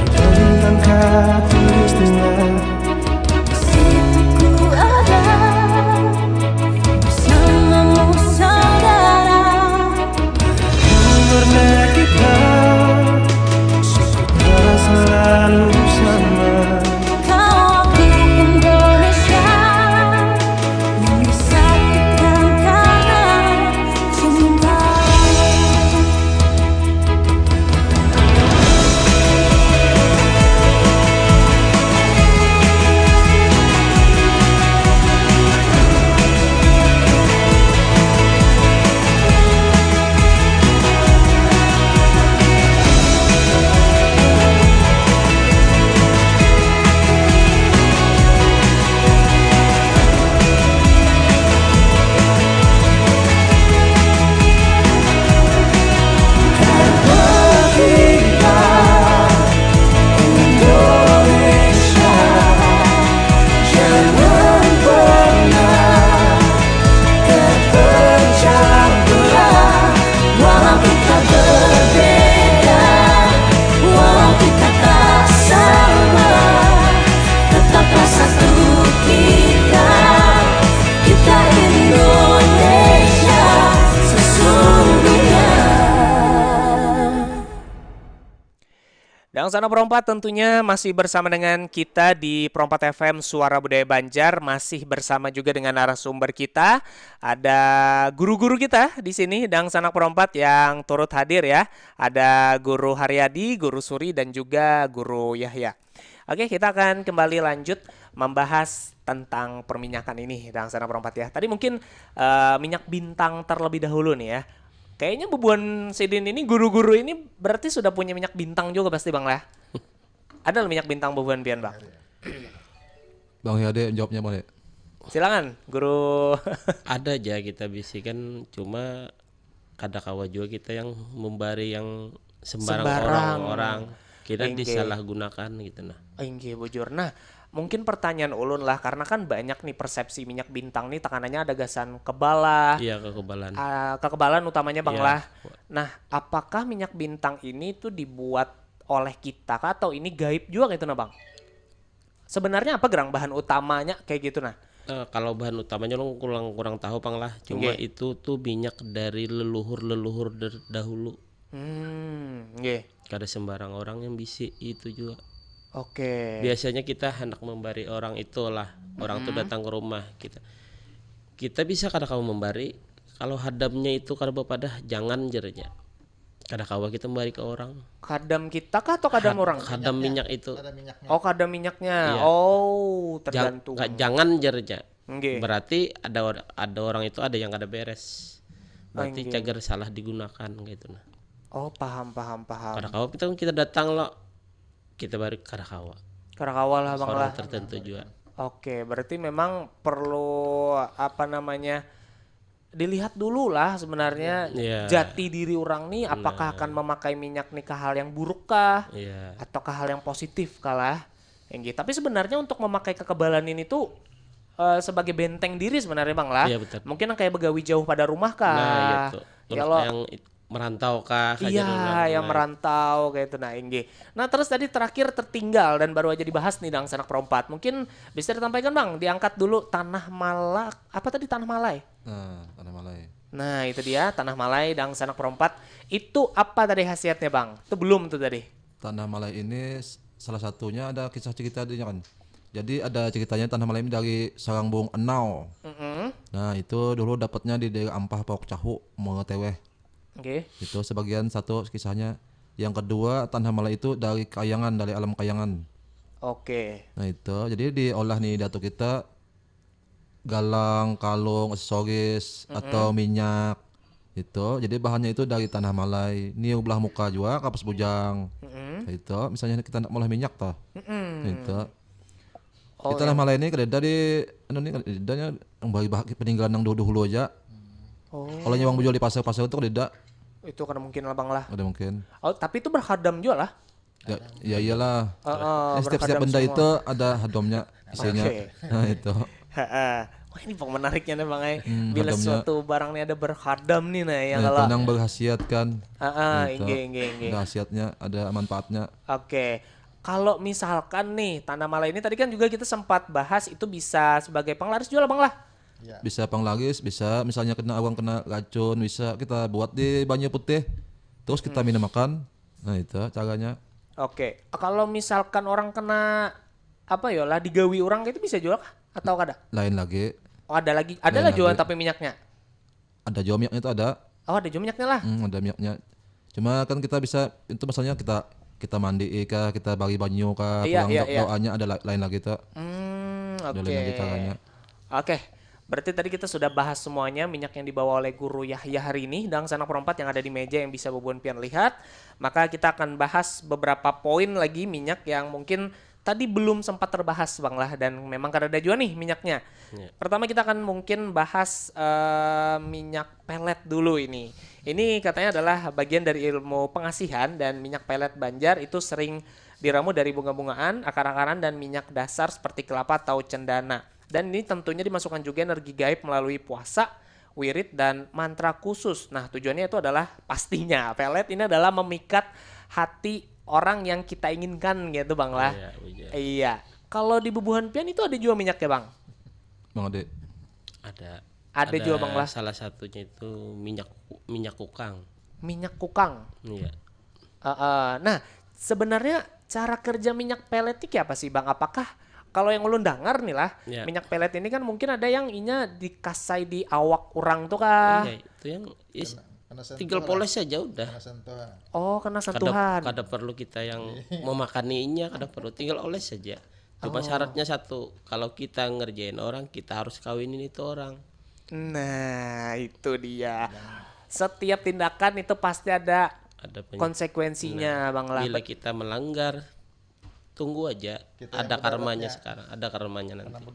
terbentang katulistiwa. Situ ku ada bersamamu saudara. Karena kita Dangsanak Perompat tentunya masih bersama dengan kita di Perompat F M Suara Budaya Banjar, masih bersama juga dengan narasumber kita. Ada guru-guru kita di sini, Dangsanak Perompat yang turut hadir ya. Ada Guru Haryadi, Guru Suri, dan juga Guru Yahya. Oke, kita akan kembali lanjut membahas tentang perminyakan ini, Dangsanak Perompat ya. Tadi mungkin eh, minyak bintang terlebih dahulu nih ya. Kayaknya bubuhan sidin ini, guru-guru ini berarti sudah punya minyak bintang juga pasti, Bang, lah. Ada minyak bintang bubuhan pian, Bang? Bang Yade jawabnya boleh. Silakan, Guru. Ada aja kita bisikan, cuma kada kawa juga kita yang membari yang sembarang, Sembarang. Orang-orang. Kita Inggih. Disalahgunakan gitu nah. Inggih, bujur. Nah, mungkin pertanyaan ulun lah, karena kan banyak nih persepsi minyak bintang nih, tekanannya ada gasan kebalah, Iya, kekebalan. ah, kekebalan utamanya, Bang, Iya. Lah. Nah, apakah minyak bintang ini tuh dibuat oleh kita kah, atau ini gaib juga gitu nah, Bang? Sebenarnya apa gerang bahan utamanya kayak gitu nah? Eh, kalau bahan utamanya lo kurang kurang tahu, Pang, lah. Cuma Nggih. Itu tuh minyak dari leluhur-leluhur der- dahulu. Hmm, nggih. Kada sembarang orang yang bisi itu juga. Oke. Biasanya kita hendak membari orang itulah. Orang tuh datang ke rumah kita. Kita bisa kada kawa membari. Kalau hadamnya itu kada bapadah, jangan, jernya. Kada kawa kita membari ke orang. Kadam kita kah atau kadam orang? Hadam minyak itu. Ada minyaknya. Oh, kadam minyaknya. Iya. Oh, Jang- tergantung. Jangan, jernya. Nggih. Berarti ada or- ada orang itu ada yang kada beres. Berarti Nggih. Cagar salah digunakan gitu nah. Oh, paham, paham, paham. Kada kawa kita kita datang lo, kita bari kada kawa. Kada kawa lah, Bang, Orang lah. Tertentu juga. Oke, berarti memang perlu apa namanya, dilihat dulu lah sebenarnya Iya. Jati diri orang nih, apakah akan memakai minyak nih ke hal yang buruk kah, Iya. Atau ke hal yang positif kah lah. Yang gitu. Tapi sebenarnya untuk memakai kekebalan ini tuh eh, sebagai benteng diri sebenarnya, Bang, lah. Iya, betul. Mungkin yang kayak begawi jauh pada rumah kah? Nah, iya tuh. Ya lo, Yang it- merantau kah? Iya, yang merantau kayak itu, nah, inggih. Nah, terus tadi terakhir tertinggal dan baru aja dibahas nih, Dangsanak Perompat. Mungkin bisa ditampaikan, Bang, diangkat dulu Tanah Malak, apa tadi, Tanah Malai? Nah, Tanah Malai. Nah, itu dia Tanah Malai, Dangsanak Perompat. Itu apa tadi khasiatnya, Bang? Itu belum tuh tadi. Tanah Malai ini s- salah satunya ada kisah cerita dia kan. Jadi ada ceritanya Tanah Malai ini dari Sarang Burung Enau. Mm-mm. Nah, itu dulu dapatnya di daerah Ampah Pauk Cahu, Muara Teweh. Oke. Itu sebagian satu kisahnya. Yang kedua, Tanah Malai itu dari Kayangan, dari alam Kayangan. Oke. Nah, itu jadi diolah nih datu kita galang, kalung, aksesoris atau minyak itu. Jadi bahannya itu dari Tanah Malai. Niur belah muka juga, kapas bujang. Mm-mm. Itu misalnya kita nak maulah minyak toh. Mm-mm. Itu. Oh, Di Tanah Malai ini kadada di anu ni, kadadanya yang bagi bah- peninggalan yang dulu-dulu aja. Oh. Kalau nyawang bujul di pasar-pasar itu kadada. Itu kan mungkin lah, Bang, lah. Ada mungkin. Oh, tapi itu berhadam juga lah. Ya, ya iyalah. Heeh, Ya, setiap setiap berhadam benda semua. Itu ada hadomnya isinya. Oke. Nah, itu. Heeh. Wah, ini pang menariknya nih, Bang, eh. Hmm, Bila hadamnya. Suatu barang nih ada berhadam nih, nah, yang Nah, kalau itu nang berkhasiat kan. Heeh, Gitu. Inggih, inggih, inggih. Ada khasiatnya, ada manfaatnya. Oke. Kalau misalkan nih, Tanah Malai ini tadi kan juga kita sempat bahas itu bisa sebagai penglaris juga lah, Bang, lah. Ya. Bisa penglaris, bisa misalnya kena orang kena racun, bisa kita buat di banyu putih. Terus kita minum makan. Nah, itu caranya. Oke. Kalau misalkan orang kena apa ya lah, digawi orang itu bisa juga kah? Atau kada? Lain lagi. Oh, ada lagi, ada Lain lah juga lagi. Tapi minyaknya. Ada juga minyaknya itu ada. Oh, ada juga minyaknya lah. Hmm, ada minyaknya. Cuma kan kita bisa itu maksudnya kita kita mandi kah, kita bari banyu kah, Iya, pulang iya, do- iya. Doanya ada la- lain lagi tuh. Hmm, Ada oke. lain lagi caranya. Oke. Berarti tadi kita sudah bahas semuanya minyak yang dibawa oleh Guru Yahya hari ini, Dangsanak Perompat yang ada di meja yang bisa bubuhan pian lihat. Maka kita akan bahas beberapa poin lagi minyak yang mungkin tadi belum sempat terbahas, Bang, lah, dan memang kada ada juga nih minyaknya. Iya. Pertama kita akan mungkin bahas eh, minyak pelet dulu ini. Ini katanya adalah bagian dari ilmu pengasihan dan minyak pelet Banjar itu sering diramu dari bunga-bungaan, akar-akaran, dan minyak dasar seperti kelapa atau cendana. Dan ini tentunya dimasukkan juga energi gaib melalui puasa, wirid, dan mantra khusus. Nah, tujuannya itu adalah pastinya pelet ini adalah memikat hati orang yang kita inginkan gitu, Bang, lah. Iya, iya. Iya. Kalau di bubuhan pian itu ada juga minyaknya, Bang? Bang Ade. Ada. Ada juga, Bang, lah. Salah satunya itu minyak minyak kukang. Minyak kukang. Iya. Heeh. Nah, Sebenarnya cara kerja minyak pelet ini apa sih, Bang? Apakah kalau yang ulun dangar nih lah, ya, minyak pelet ini kan mungkin ada yang inya dikasai di awak orang tuh kah? Iya, itu yang is, kena, kena tinggal poles saja udah. Kena sentuhan. Oh, kena sentuhan. Kada, kada perlu kita yang memakaninya, kada perlu, tinggal oles saja. Cuma oh, syaratnya satu, kalau kita ngerjain orang, kita harus kawinin itu orang. Nah, itu dia. Setiap tindakan itu pasti ada, ada konsekuensinya, nah, Bang lah. Bila kita melanggar, tunggu aja. Kita ada karmanya sekarang, ada karmanya nanti.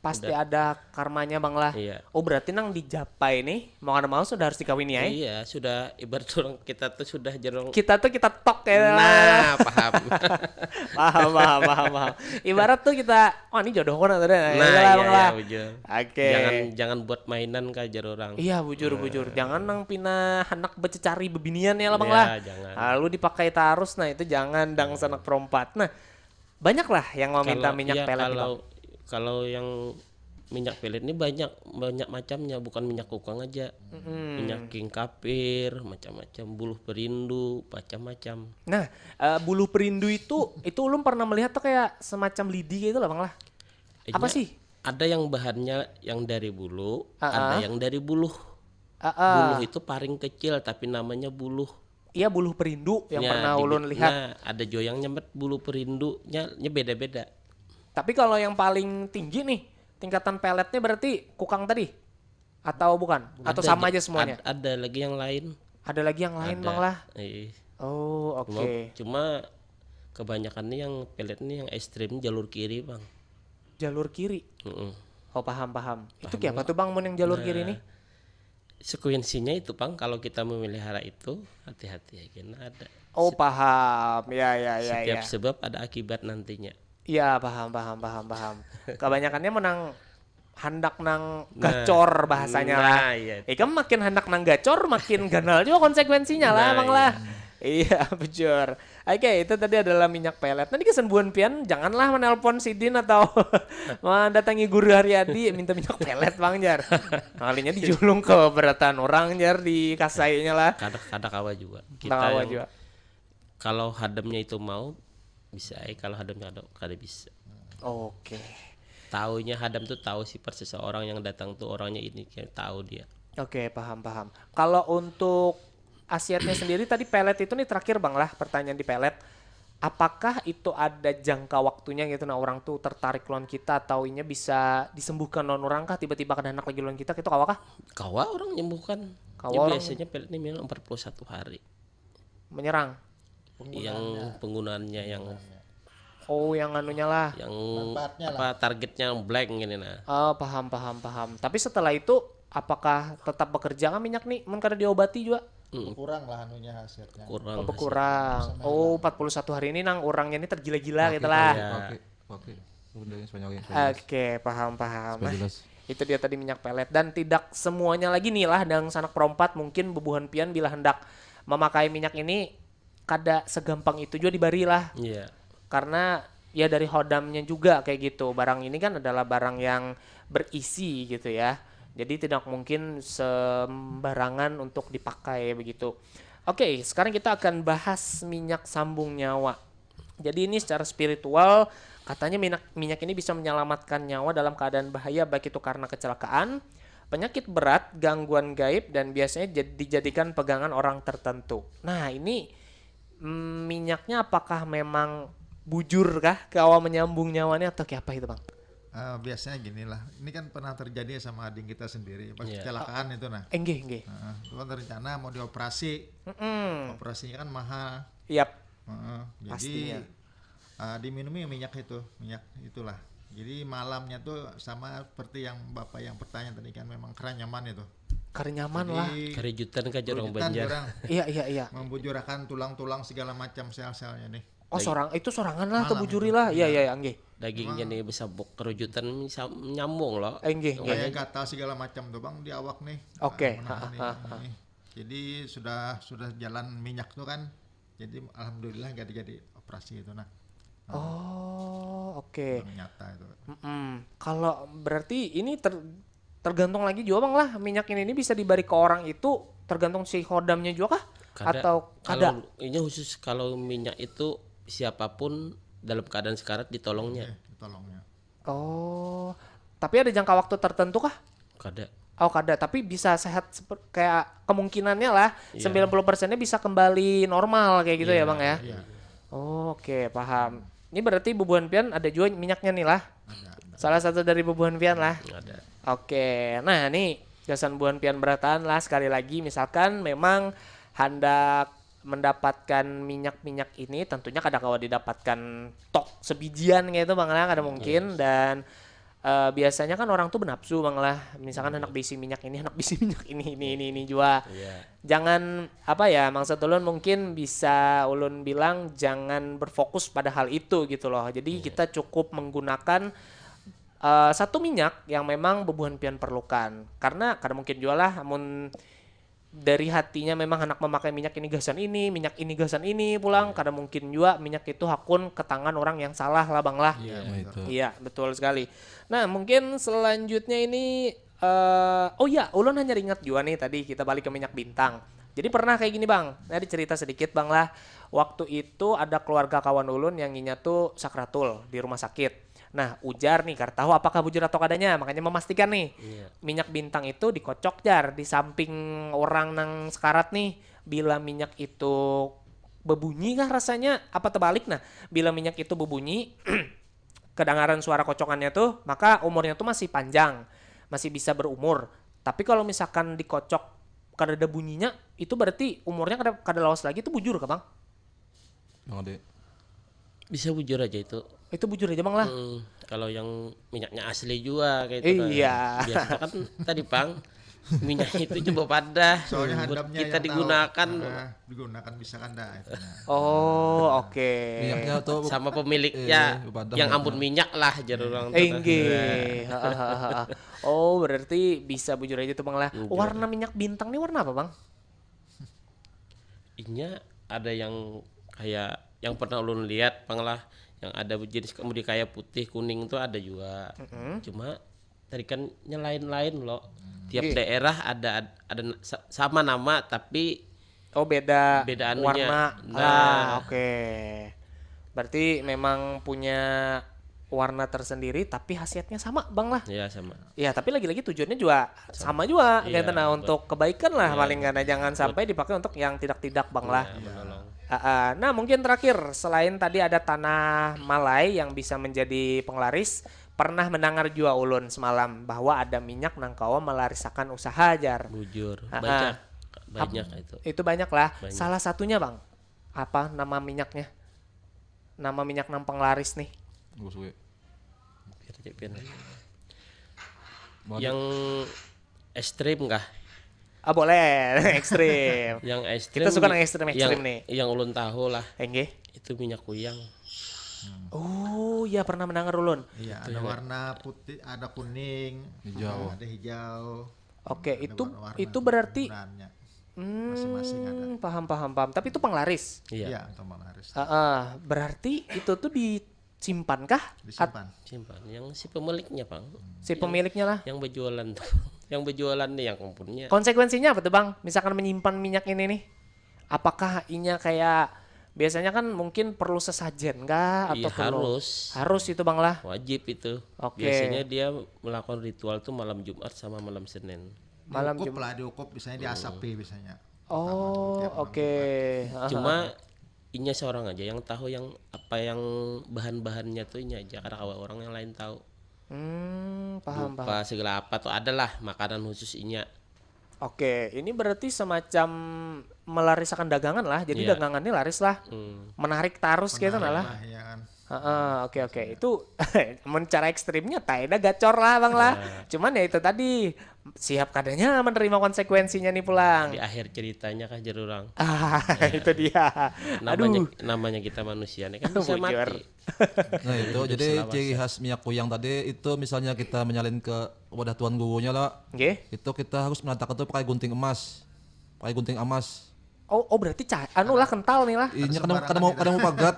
Pasti ada karmanya, Bang lah. Iya. Oh, berarti nang dijapai nih, mau kada mau sudah harus dikawini ya? Iya, sudah, ibarat orang kita tuh sudah jerung. Kita tuh kita tok ya. Nah, paham. Paham, paham, paham, paham. Ibarat tuh kita, "Oh, ini jodohku nah tadi." Nah, iya, iya, bujur. Oke. Jangan, jangan buat mainan kah, jar orang. Iya, bujur, nah, bujur. Jangan nang pina handak bececari bebinian ya lah, Bang lah. Jangan. Lalu dipakai tarus, nah itu jangan, dang, sanak perompat. Nah, banyak lah yang meminta minyak pelet nih, Bang. Kalau, iya, kalau yang minyak pelet ini banyak, banyak macamnya, bukan minyak kukang aja. Mm-mm. Minyak king kapir, macam-macam, buluh perindu, macam-macam. Nah, eh, buluh perindu itu, itu ulun pernah melihat tuh kayak semacam lidi gitu lah, Bang lah. Apa sih? Ada yang bahannya yang dari bulu, ah, ada yang dari buluh. Ah, ah. Buluh itu paling kecil, tapi namanya buluh. Iya, buluh perindu yang pernah ulun lihat. Nah, ada jua yang nyemet buluh perindunya, nya beda-beda. Tapi kalau yang paling tinggi nih, tingkatan peletnya berarti kukang tadi? Atau bukan? Atau sama aja semuanya? Ada lagi yang lain. Ada lagi yang lain, Bang lah? Iya. Oh, oke. Cuma, cuma kebanyakan nih yang pelet nih yang ekstrim jalur kiri, Bang. Jalur kiri? Mm-mm. Oh, paham, paham. Itu kayak apa tuh, Bang, mun yang jalur kiri nih? Nah, sekuensinya itu, Bang, kalau kita memelihara itu, hati-hati aja, nah, ada. Oh, paham. Ya, ya, ya, setiap sebab ada akibat nantinya. Iya, paham, paham, paham, paham. Kebanyakannya menang handak nang gacor bahasanya lah. Nah, iya. Ikam makin handak nang gacor, makin ganal juga konsekuensinya lah, Bang lah. Nah, iya. Iya, bujur. Oke, itu tadi adalah minyak pelet. Nanti kesembuhan pian, janganlah menelpon sidin atau mendatangi Guru Haryadi, minta minyak pelet, Bang, jar. Kalinya dijulung ke beratan orang, jar, di kasainya lah. Kada, kada kawa juga. Kita kawa juga. Kalau hadamnya itu mau, bisa ai. Kalau hadamnya kada, kada bisa. Oke. Taunya hadam tuh tahu sifat seseorang yang datang tuh orangnya ini, kayak tahu dia. Oke, paham, paham. Kalau untuk asiatnya sendiri tadi pelet itu nih terakhir, Bang lah, pertanyaan di pelet. Apakah itu ada jangka waktunya gitu, nah, orang tuh tertarik lawan kita atau inya bisa disembuhkan lawan orang kah, tiba-tiba kada handak lagi lawan kita, gitu, kawa kah? Kawa orang nyembuhkan. Kawa. Ya, orang biasanya pelet ini minum empat puluh satu hari. Menyerang. Yang penggunaannya yang, oh, yang anunya lah. Yang apa, targetnya blank gini nah. Oh, paham, paham, paham. Tapi setelah itu apakah tetap bekerja kah minyak nih? Mun kada diobati juga? Mm. Berkurang lah anunya hasilnya. Kurang. Oh, berkurang. Oh, empat puluh satu hari ini nang orangnya ini tergila-gila gitu lah. Iya. Pakai, pakai. Bundanya Spanyol, ya, Spanyol. Oke, paham, paham. Spanyol. Itu dia tadi minyak pelet. Dan tidak semuanya lagi nih lah, dangsanak perompat, mungkin bubuhan pian bila hendak memakai minyak ini kada segampang itu juga dibari lah. Iya. Karena ya dari hodamnya juga kayak gitu. Barang ini kan adalah barang yang berisi gitu ya. Jadi tidak mungkin sembarangan untuk dipakai begitu. Oke, sekarang kita akan bahas minyak sambung nyawa. Jadi ini secara spiritual, katanya minyak, minyak ini bisa menyelamatkan nyawa dalam keadaan bahaya, baik itu karena kecelakaan, penyakit berat, gangguan gaib, dan biasanya jad-, dijadikan pegangan orang tertentu. Nah, ini, mm, minyaknya apakah memang bujur kah, kawa menyambung nyawa ini atau kayak apa itu, Bang? Eh, biasanya gini lah, ini kan pernah terjadi sama ading kita sendiri, pas kecelakaan itu, nah. Enggih, enggih. Heeh, itu kan rencana mau dioperasi. Mm-mm. Operasinya kan mahal. Yap. Heeh, jadi, pastinya, eh, diminumi minyak itu, minyak itulah. Jadi malamnya tuh sama seperti yang Bapak yang pertanyaan tadi kan, memang keranyaman itu. Keranyaman lah. Jadi kerujutan kah, jar orang Banjar? Iya, iya, iya. Membujurakan tulang-tulang segala macam, sel-selnya nih. Oh, sorang, itu sorangan lah, tebujuri lah. Iya, iya, iya, nggih. Dagingnya nih besabuk, kerujutan nyambung loh. Eh, nggih, nggih. Kayak gatal segala macam tuh, Bang, di awak nih. Oke. Jadi sudah, sudah jalan minyak tuh kan. Jadi alhamdulillah nggak jadi operasi itu, nah. Oh, oke. Yang nyata itu. Mm-mm. Kalau berarti ini ter-, tergantung lagi juga, Bang, lah. Minyak ini, ini bisa dibari ke orang itu tergantung si hodamnya juga kah? Atau kada? Kalau inya khusus kalau minyak itu siapapun dalam keadaan sekarat ditolongnya. Tolongnya. Oh, tapi ada jangka waktu tertentu kah? Kada. Oh, kada, tapi bisa sehat seper- kayak kemungkinannya lah sembilan puluh persennya bisa kembali normal kayak gitu ya, Bang ya. Iya. Oh, oke, paham. Ini berarti bubuhan pian ada juga minyaknya nih lah. Salah satu dari bubuhan pian lah. Ada. Oke, nah ini gasan bubuhan pian berataan lah, sekali lagi misalkan memang handak mendapatkan minyak-minyak ini, tentunya kada kawa didapatkan tok sebijian kayak itu, Bang lah, kada mungkin. Dan eh, biasanya kan orang tuh bernafsu, Bang lah, misalkan anak bisi minyak ini, anak bisi minyak ini, ini ini ini jua. Iya. Jangan, apa ya, maksud ulun mungkin bisa ulun bilang jangan berfokus pada hal itu gitu loh. Jadi kita cukup menggunakan eh, satu minyak yang memang bubuhan pian perlukan, karena kada mungkin jua lah amun dari hatinya memang handak memakai minyak ini gasan ini, minyak ini gasan ini pulang, kada mungkin jua minyak itu hakun ke tangan orang yang salah lah, Bang lah. Iya, Nah, itu. Iya, betul sekali. Nah, mungkin selanjutnya ini eh oh ya, ulun hanya ingat juga nih, tadi kita balik ke minyak bintang. Jadi pernah kayak gini, Bang. Nah, dicerita sedikit, Bang lah. Waktu itu ada keluarga kawan ulun yang inya tuh sakratul di rumah sakit. Nah, ujar nih, kada tahu apakah bujur atau kadanya, makanya memastikan nih. Minyak bintang itu dikocok, jar, di samping orang nang sekarat nih. Bila minyak itu bebunyi kah rasanya? Apa terbalik? Nah, bila minyak itu bebunyi, kedengaran suara kocokannya tuh, maka umurnya tuh masih panjang, masih bisa berumur. Tapi kalau misalkan dikocok kada ada bunyinya, itu berarti umurnya kada, kada lawas lagi, itu bujur kah, Bang? Bang Ade. Bisa bujur aja itu. Itu bujur aja, Bang lah. Hmm, kalau yang minyaknya asli juga kayak itu kan. Iya. Biasanya kan tadi, Pang, minyak itu coba padah. Soalnya Buat handapnya kita yang tahu. digunakan Ah, digunakan bisa kan dah itu. Oh, oke. Minyaknya tuh sama pemiliknya Iya, padah yang minyaknya. Ampun minyak lah, jar orang tuh. Eh, inggih. Heeh, heeh, heeh. Oh, berarti bisa bujur aja tuh, Bang lah. Warna minyak bintang nih warna apa, Bang? Inya ada yang kayak yang pernah ulun lihat, Pang lah, yang ada jenis kemudi kayak putih kuning tuh ada juga. Cuma tadi kan lain-lain loh. Tiap Iya. Daerah ada ada sa- sama nama tapi Oh, beda, Beda anunya. Warna. Nah. Ah, oke. Berarti memang punya warna tersendiri tapi khasiatnya sama, Bang lah. Ya sama. Ya, tapi lagi-lagi tujuannya juga sama juga Iya, gitu, nah, buat- untuk kebaikan lah Iya, paling, karena jangan sampai dipakai untuk yang tidak-tidak, Bang lah. Ya, menolong. Ah, ah. Nah, mungkin terakhir, selain tadi ada tanah malai yang bisa menjadi penglaris, pernah mendengar jua ulun semalam bahwa ada minyak nang kawa melarisakan usaha, jar. Bujur. Ah, Banyak. ah. Banyak itu. Itu banyak lah. Banyak. Salah satunya, Bang, apa nama minyaknya? Nama minyak nang penglaris nih. Gue suwe. Biar aja, biar aja. Mana? Yang ekstrim kah? Ah, boleh, ekstrim. Yang ekstrim. Kita suka nang ekstrim-ekstrim yang, nih. Yang ulun tahu lah. Enggih. Itu minyak kuyang. Oh, iya, pernah mendengar ulun. Iya, ada warna putih, ada kuning, Hijau. Ada hijau. Oke, Ada itu warna-warna itu berarti penggunaannya. Hmm, Masing-masing ada. Paham, paham, paham. Tapi itu penglaris. Iya. Iya, untuk penglaris. Heeh, berarti itu tuh disimpan kah? Disimpan. Simpan. Yang si pemiliknya, Pang. Si pemiliknya lah. Yang berjualan tuh. Yang berjualan nih yang mempunyai. Konsekuensinya apa tuh, Bang? Misalkan menyimpan minyak ini nih. Apakah inya kayak biasanya kan mungkin perlu sesajen kah atau Iya, perlu? Harus. Harus itu, Bang lah. Wajib itu. Oke. Biasanya dia melakukan ritual tuh malam Jumat sama malam Senin. Malam Diukup Jumat. Lah, diukup, misalnya diasapi biasanya. Oh, Tiap malam oke. Jumat. Heeh. Cuma inya seorang aja yang tahu yang apa yang bahan-bahannya tuh inya aja, karena kawa orang yang lain tahu. Hmm, paham, paham. Dupa segala apa tuh adalah makanan khusus inya. Oke, ini berarti semacam melarisakan dagangan lah. Jadi Iya. dagangannya laris lah. Hmm. Menarik tarus gitu nah lah. Nah, ya kan. Heeh, oke, oke. Itu mun cara ekstrimnya taeda gacor lah, Bang lah. Cuman ya itu tadi, siap kadanya menerima konsekuensinya nih pulang. Di akhir ceritanya kah, jar orang. Ah, itu dia. Namanya Aduh. Namanya kita manusia nih kan bisa Bujur. mati. Nah itu, Hidup jadi selawasa. Ciri khas minyak kuyang tadi itu misalnya kita menyalin ke wadah tuan gurunya lah, Nggih. itu kita harus menatakan tuh pakai gunting emas, pakai gunting emas. Oh, oh, berarti cah, anu lah, kental nih lah. Inya Ada kada kada mau sembarangan kada mau pagat.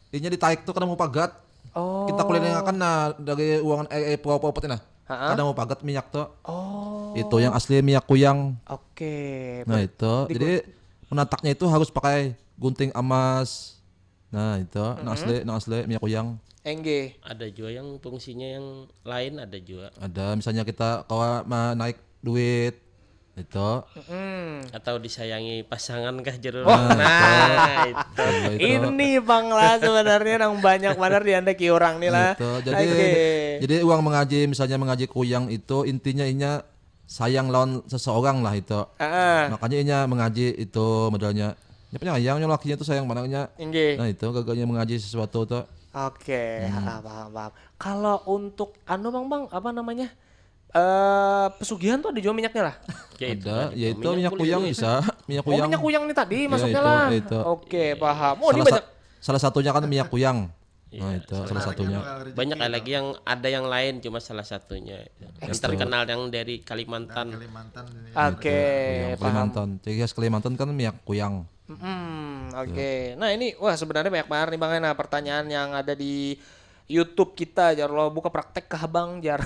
Inya ditarik tuh kada mau pagat. Oh. Kita kulilingakan nah dari uangan eh, eh pura-pura nah. Heeh. Kada mau pagat minyak tuh. Oh. Itu yang asli minyak kuyang. Oke. Nah itu. Di- Jadi menataknya itu harus pakai gunting emas. Nah, itu, nang asli, nang asli minyak kuyang. Enggih. Ada juga yang fungsinya yang lain ada juga. Ada, misalnya kita kawa menaik duit, itu. Hmm. Atau disayangi pasangan kah jeruk. Oh. Nah, itu. Itu. Ini bang lah sebenarnya nang banyak benar diandaki orang nih lah. Itu. Jadi Oke. jadi uang mengaji, misalnya mengaji kuyang itu intinya inya sayang lawan seseorang lah itu. Ah, Makanya inya mengaji itu modelnya. Nya penyayang nya lakinya tuh sayang banget nya. Inggih. Nah itu gaganya mengaji sesuatu tuh. Oke, ah, paham paham. Kalau untuk anu bang bang apa namanya eh pesugihan tuh ada juga minyaknya lah. Ya, itu Ada, tadi ya tuh, itu minyak kulit kuyang juga. Bisa, minyak Oh kuyang. minyak kuyang nih tadi Ya, masuknya itu, lah. Itu. Oke paham. Oh ini salah, banyak. Sa- salah satunya kan minyak kuyang. Nah itu salah satunya. Banyak lagi yang ada yang lain cuma salah satunya. Yang terkenal yang dari Kalimantan. Kalimantan ini. Oke Yang paham. Kalimantan. Ciri khas Kalimantan kan minyak kuyang. Hmm, oke. Nah ini wah sebenarnya banyak banget nih bang. Nah pertanyaan yang ada di YouTube kita jar lo buka praktek kah bang jar.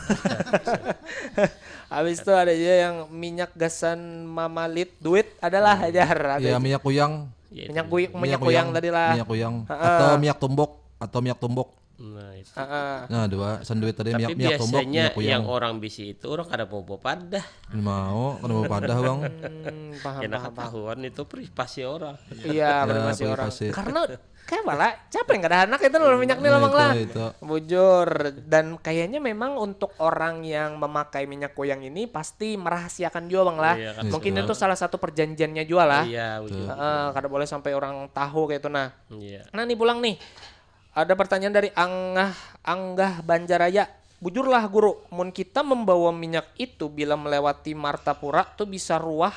Habis itu ada juga yang minyak gasan mamalit duit adalah jar. Ada Iya juga. Minyak kuyang. Ya, Minyak itu. kuyang, minyak kuyang tadi lah. Minyak kuyang. Heeh. Atau minyak tumbuk. Atau minyak tumbuk. Nah, itu. Heeh. Nah dua sandwich tadi Tapi minyak minyak tumbuk biasanya minyak kuyang. Yang orang bisi itu orang kada mau padah. Mau kada mau padah bang. Hmm, paham Kena paham paham. Ketahuan itu privasi orang. Iya, Ya, privasi orang. Privasi. Karena kayak malah siapa yang kada anak itu loh minyak nih Nah, lamang lah. Itu, itu. Bujur dan kayaknya memang untuk orang yang memakai minyak kuyang ini pasti merahasiakan juga bang lah. Iya, kan. Mungkin Betul. Itu salah satu perjanjiannya juga lah. Iya, betul. Heeh, kada boleh sampai orang tahu kayak itu nah. Iya. Nah nih pulang nih ada pertanyaan dari Anggah Anggah Banjaraya. Bujurlah guru, mun kita membawa minyak itu bila melewati Martapura tuh bisa ruah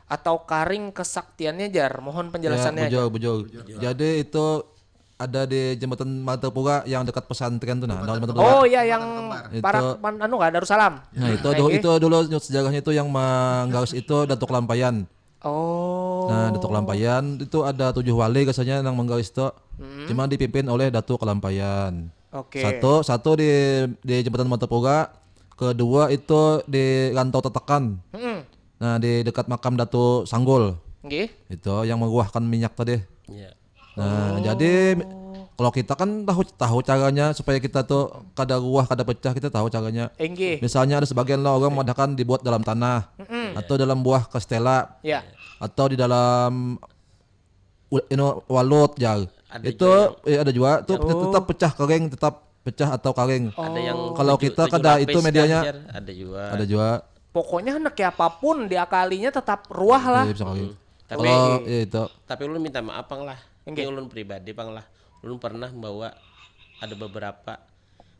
atau karing kesaktiannya jar. Mohon penjelasannya. Ya, bujur, Jar. bujur. Jadi itu ada di jembatan Martapura yang dekat pesantren tuh nah. Nah, Martapura. Oh ya yang Itu- para man, anu nggak Darussalam. Nah itu Nah, dulu ini. Itu dulu sejarahnya itu yang menggaris itu Datuk Lampayan. Oh. Nah Datuk Lampayan itu ada tujuh wali rasanya yang menggaris itu. Hmm. Cuma dipimpin oleh Datuk Lampayan. Oke. Satu satu di di jembatan Martapura, kedua itu di Rantau Tetekan. Mm-mm. Nah di dekat makam Datu Sanggul. Nggih. Itu yang menguahkan minyak tadi. Iya. Nah, jadi kalau kita kan tahu tahu caranya supaya kita tuh kada ruah, kada pecah, kita tahu caranya. Inggih. Misalnya ada sebagian lah orang mengadakan dibuat dalam tanah atau dalam buah kastela Ya. atau di dalam u- ino walut jar. Ada Itu juga eh, ada juga tuh Oh. tetap pecah kering, tetap pecah atau kering. Ada yang Kalau tujuh- kita tujuh kada lapis itu kah, medianya. Jar? Ada juga. Ada juga. Pokoknya hendak kayak apapun di akalinya tetap ruah lah. Iya, bisa kering. Tapi Kalau iya itu tapi ulun minta maaf pang lah. Enggak. Ini ulun pribadi pang lah. Ulun pernah membawa ada beberapa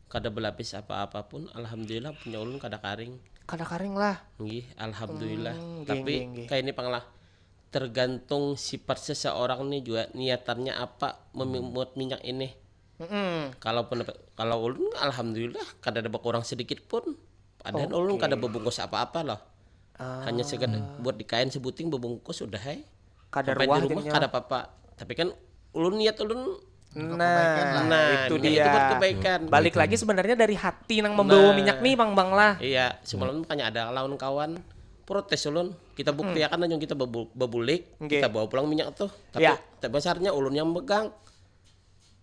kada belapis apa-apa pun alhamdulillah punya ulun kada karing. Kada karing lah. Nggih, alhamdulillah. Hmm, nggih, Tapi nggih, nggih. Kayak ini pang lah tergantung sifat seseorang nih juga niatannya apa membuat minyak ini. Mm-mm. Kalau pendapat kalau ulun alhamdulillah kada ada berkurang sedikit pun. Padahal Oke. Ulun kada bebungkus apa-apa loh. Ah, Hanya sekedar buat di kain sebuting bebungkus udah hai. Kada Sampai ruah di rumah jadinya. Kada apa-apa. Tapi kan ulun niat ulun Nah, nah itu niat dia. Itu buat kebaikan. Balik lagi sebenarnya dari hati nang membawa Nah. Minyak nih, Bang Bang lah. Iya, semalam makanya ada lawan kawan protes ulun. Kita buktiakan aja kita bebu- bebulik, Nggih. Kita bawa pulang minyak tuh. Tapi Ya. Tapi besarnya ulun yang megang.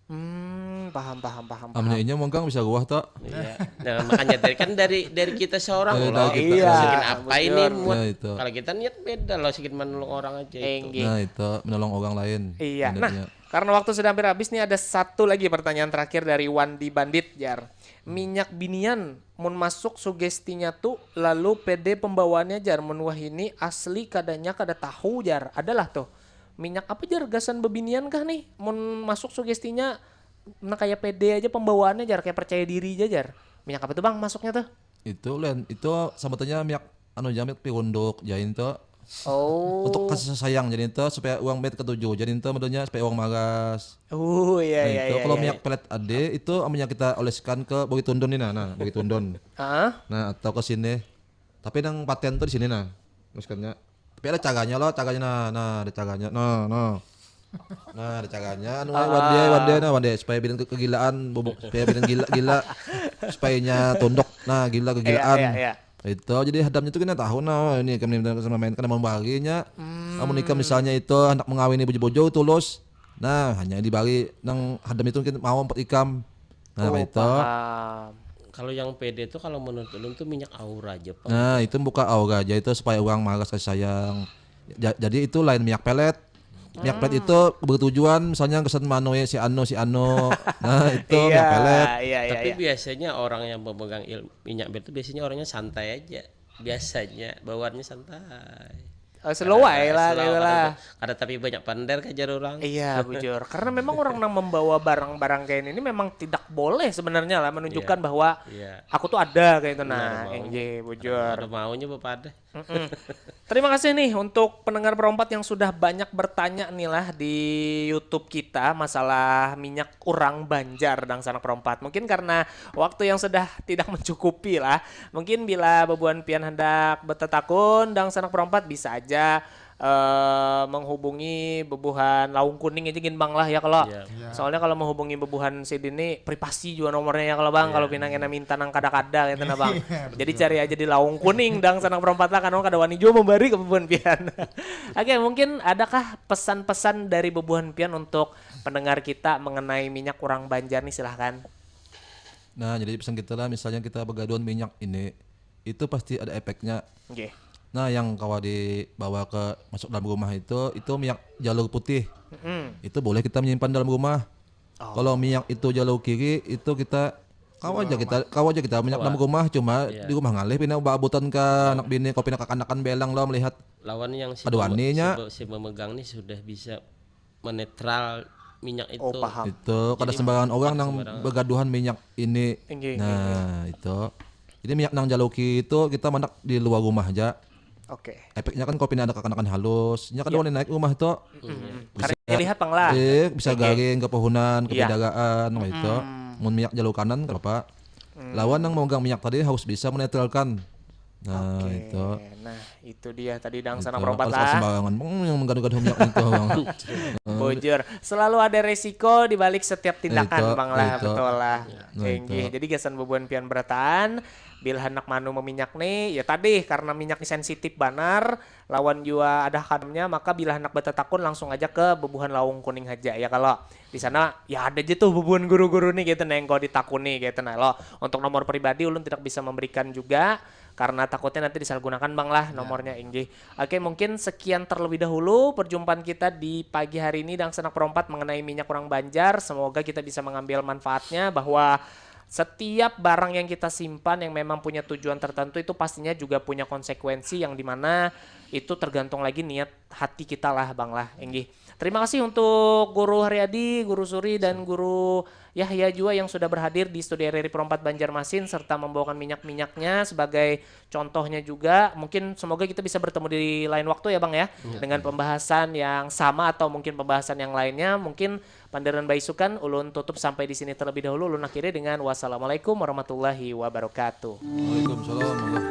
Hmm, paham paham paham. paham. Amnya inya mungkang bisa ruah tak? Iya. Nah, makanya dari kan dari dari kita seorang Dari loh. kita. Iya, Segini apa ini betul. muat. Ya, itu. Kalau kita niat beda loh segini menolong orang aja itu. Enggi. Nah itu menolong orang lain. Iya. Nah, Niatnya. Karena waktu sudah hampir habis nih, ada satu lagi pertanyaan terakhir dari Wandi Bandit, jar. Minyak binian mun masuk sugestinya tu lalu pede pembawaannya, jar, mun wahini asli kadanya kada tahu, jar. Adalah tuh. Minyak apa, jar, gasan bebinian kah nih? Mun masuk sugestinya nah kayak pede aja pembawaannya, jar, kayak percaya diri aja, jar. Minyak apa tuh, Bang, masuknya tuh? Itu len itu sambutannya minyak anu ja minyak pirunduk jain tuh. Oh. Untuk kasih sayang jadi itu supaya uang bet ketujuh jadi itu modelnya supaya uang maras. Oh iya Nah, iya itu iya. kalau Iya. Minyak pelet ade itu amunnya kita oleskan ke bagi tundun nih nah, nah bagi tundun. Hah? Nah, atau ke sini. Tapi yang paten tuh di sini nah. Oleskannya. Tapi ada caranya loh, caranya nah, nah ada caranya. Nah, nah. Nah, ada caranya anu Ah. one day one day nah one day supaya bidan ke- kegilaan bubuk supaya bidan gila gila supayanya tunduk. Nah, gila kegilaan. Iya, iya, iya. Itu jadi hadamnya tuh kena tahu nah ini kami sama main kena membarinya. Amun ikam misalnya itu hendak mengawini bujur-bujur tulus, nah, hanya dibari nang hadam itu mungkin mau empat ikam. Nah, Oh, kayak itu. Paham. Kalau yang pede tuh kalau menurut ulun tuh minyak aura aja, Pak. Nah, itu buka aura aja itu supaya orang malas kasih sayang. Ja- jadi itu lain minyak pelet. Minyak pelet itu bertujuan misalnya kesan manue si anu si anu. Nah, itu minyak pelet. Iya, iya, Tapi iya. Biasanya orang yang memegang il- minyak pelet itu biasanya orangnya santai aja. Biasanya bawaannya santai. Oh, slow wae lah, Slow, gitu kada lah. ba- Kada tapi banyak pander kajar orang. Iya, bujur. Karena memang orang nang membawa barang-barang kayak ini memang tidak boleh sebenarnya lah menunjukkan bahwa Iya. aku tuh ada kayak itu. Nah, Benar, enggih, bujur. Ada maunya bapak ada. Mm-mm. Terima kasih nih untuk pendengar Perompat yang sudah banyak bertanya nih lah di YouTube kita masalah minyak urang Banjar, dangsanak Perompat. Mungkin karena waktu yang sudah tidak mencukupi lah. Mungkin bila bebuhan pian hendak betetakun, dangsanak Perompat bisa aja eh, menghubungi bebuhan Laung Kuning aja gin, Bang, lah, ya kalau. Iya. Iya. Soalnya kalau menghubungi bebuhan sidin nih privasi juga nomornya, ya kalau, Bang. Kalau pina kena minta nang kada-kada gitu, nah, Bang. Iya, Jadi betul. Cari aja di Laung Kuning, dangsanak Perompat lah, kan kada wani juga membari ke bebuhan pian. Oke, mungkin adakah pesan-pesan dari bebuhan pian untuk pendengar kita mengenai minyak urang Banjar nih? Silahkan. Nah, jadi pesan kita lah, misalnya kita begaduhan minyak ini, itu pasti ada efeknya. Oke. Nah, yang kawa dibawa ke masuk dalam rumah itu, itu minyak jalur putih. Mm-mm. Itu boleh kita menyimpan dalam rumah. Oh. Kalau minyak itu jalur kiri, itu kita kawa aja kita kawa aja kita minyak dalam rumah, cuma Iya. Di rumah ngalih pina baabutan ke anak bini, kau pina kakanakan belang lo melihat. Lawan yang si, Aduh, peme- anehnya. si, be- si memegang nih sudah bisa menetral minyak itu. Oh, paham. Itu kada Jadi, sembarangan orang kada nang sembarangan. begaduhan minyak ini. Inggih, Nah, itu. Jadi minyak nang jalur kiri itu kita mandak di luar rumah aja. Oke. Efeknya kan kau pina ada kakanakan halus. Nya kada Iya. Wani naik rumah itu. Mm-mm. Karena dilihat, Bang, lah. Eh, bisa Oke. Garing ke pohonan, ke Iya. penjagaan, kayak itu. Mm-mm. Mun minyak jalur kanan kada apa. Mm. Lawan nang memegang minyak tadi harus bisa menetralkan. Nah, Oke. itu. Nah, itu dia tadi, dangsanak Itu. Perompat Kalau lah. sembarangan, hmm, yang menggaduh-gaduh minyak itu, Bang. Bujur. Selalu ada resiko di balik setiap tindakan, Itu, Bang, lah, itu. betul lah. Nah, Inggih. itu. Jadi gasan bebuhan pian berataan, bila hendak manu meminyak nih, ya tadi karena minyak ini sensitif banar, lawan jua ada hadamnya, maka bila hendak betetakun langsung aja ke bebuhan Laung Kuning aja, ya kalau. Di sana ya ada aja tuh bebuhan guru-guru nih gitu, neng, kau ditakuni gitu, nah, lo. Untuk nomor pribadi ulun tidak bisa memberikan juga karena takutnya nanti disalahgunakan, Bang, lah, nomornya, inggih. Oke, mungkin sekian terlebih dahulu perjumpaan kita di pagi hari ini, dangsanak Perompat, mengenai minyak urang Banjar. Semoga kita bisa mengambil manfaatnya, bahwa setiap barang yang kita simpan yang memang punya tujuan tertentu itu pastinya juga punya konsekuensi yang dimana itu tergantung lagi niat hati kita lah, Bang, lah, inggih. Terima kasih untuk Guru Haryadi, Guru Suri, dan Guru Yahya juga yang sudah berhadir di studio R R I Perompat Banjarmasin serta membawakan minyak-minyaknya sebagai contohnya juga. Mungkin semoga kita bisa bertemu di lain waktu ya, Bang, ya, dengan pembahasan yang sama atau mungkin pembahasan yang lainnya. Mungkin panderan baisukan, ulun tutup sampai di sini terlebih dahulu. Ulun akhiri dengan wassalamualaikum warahmatullahi wabarakatuh. Waalaikumsalam.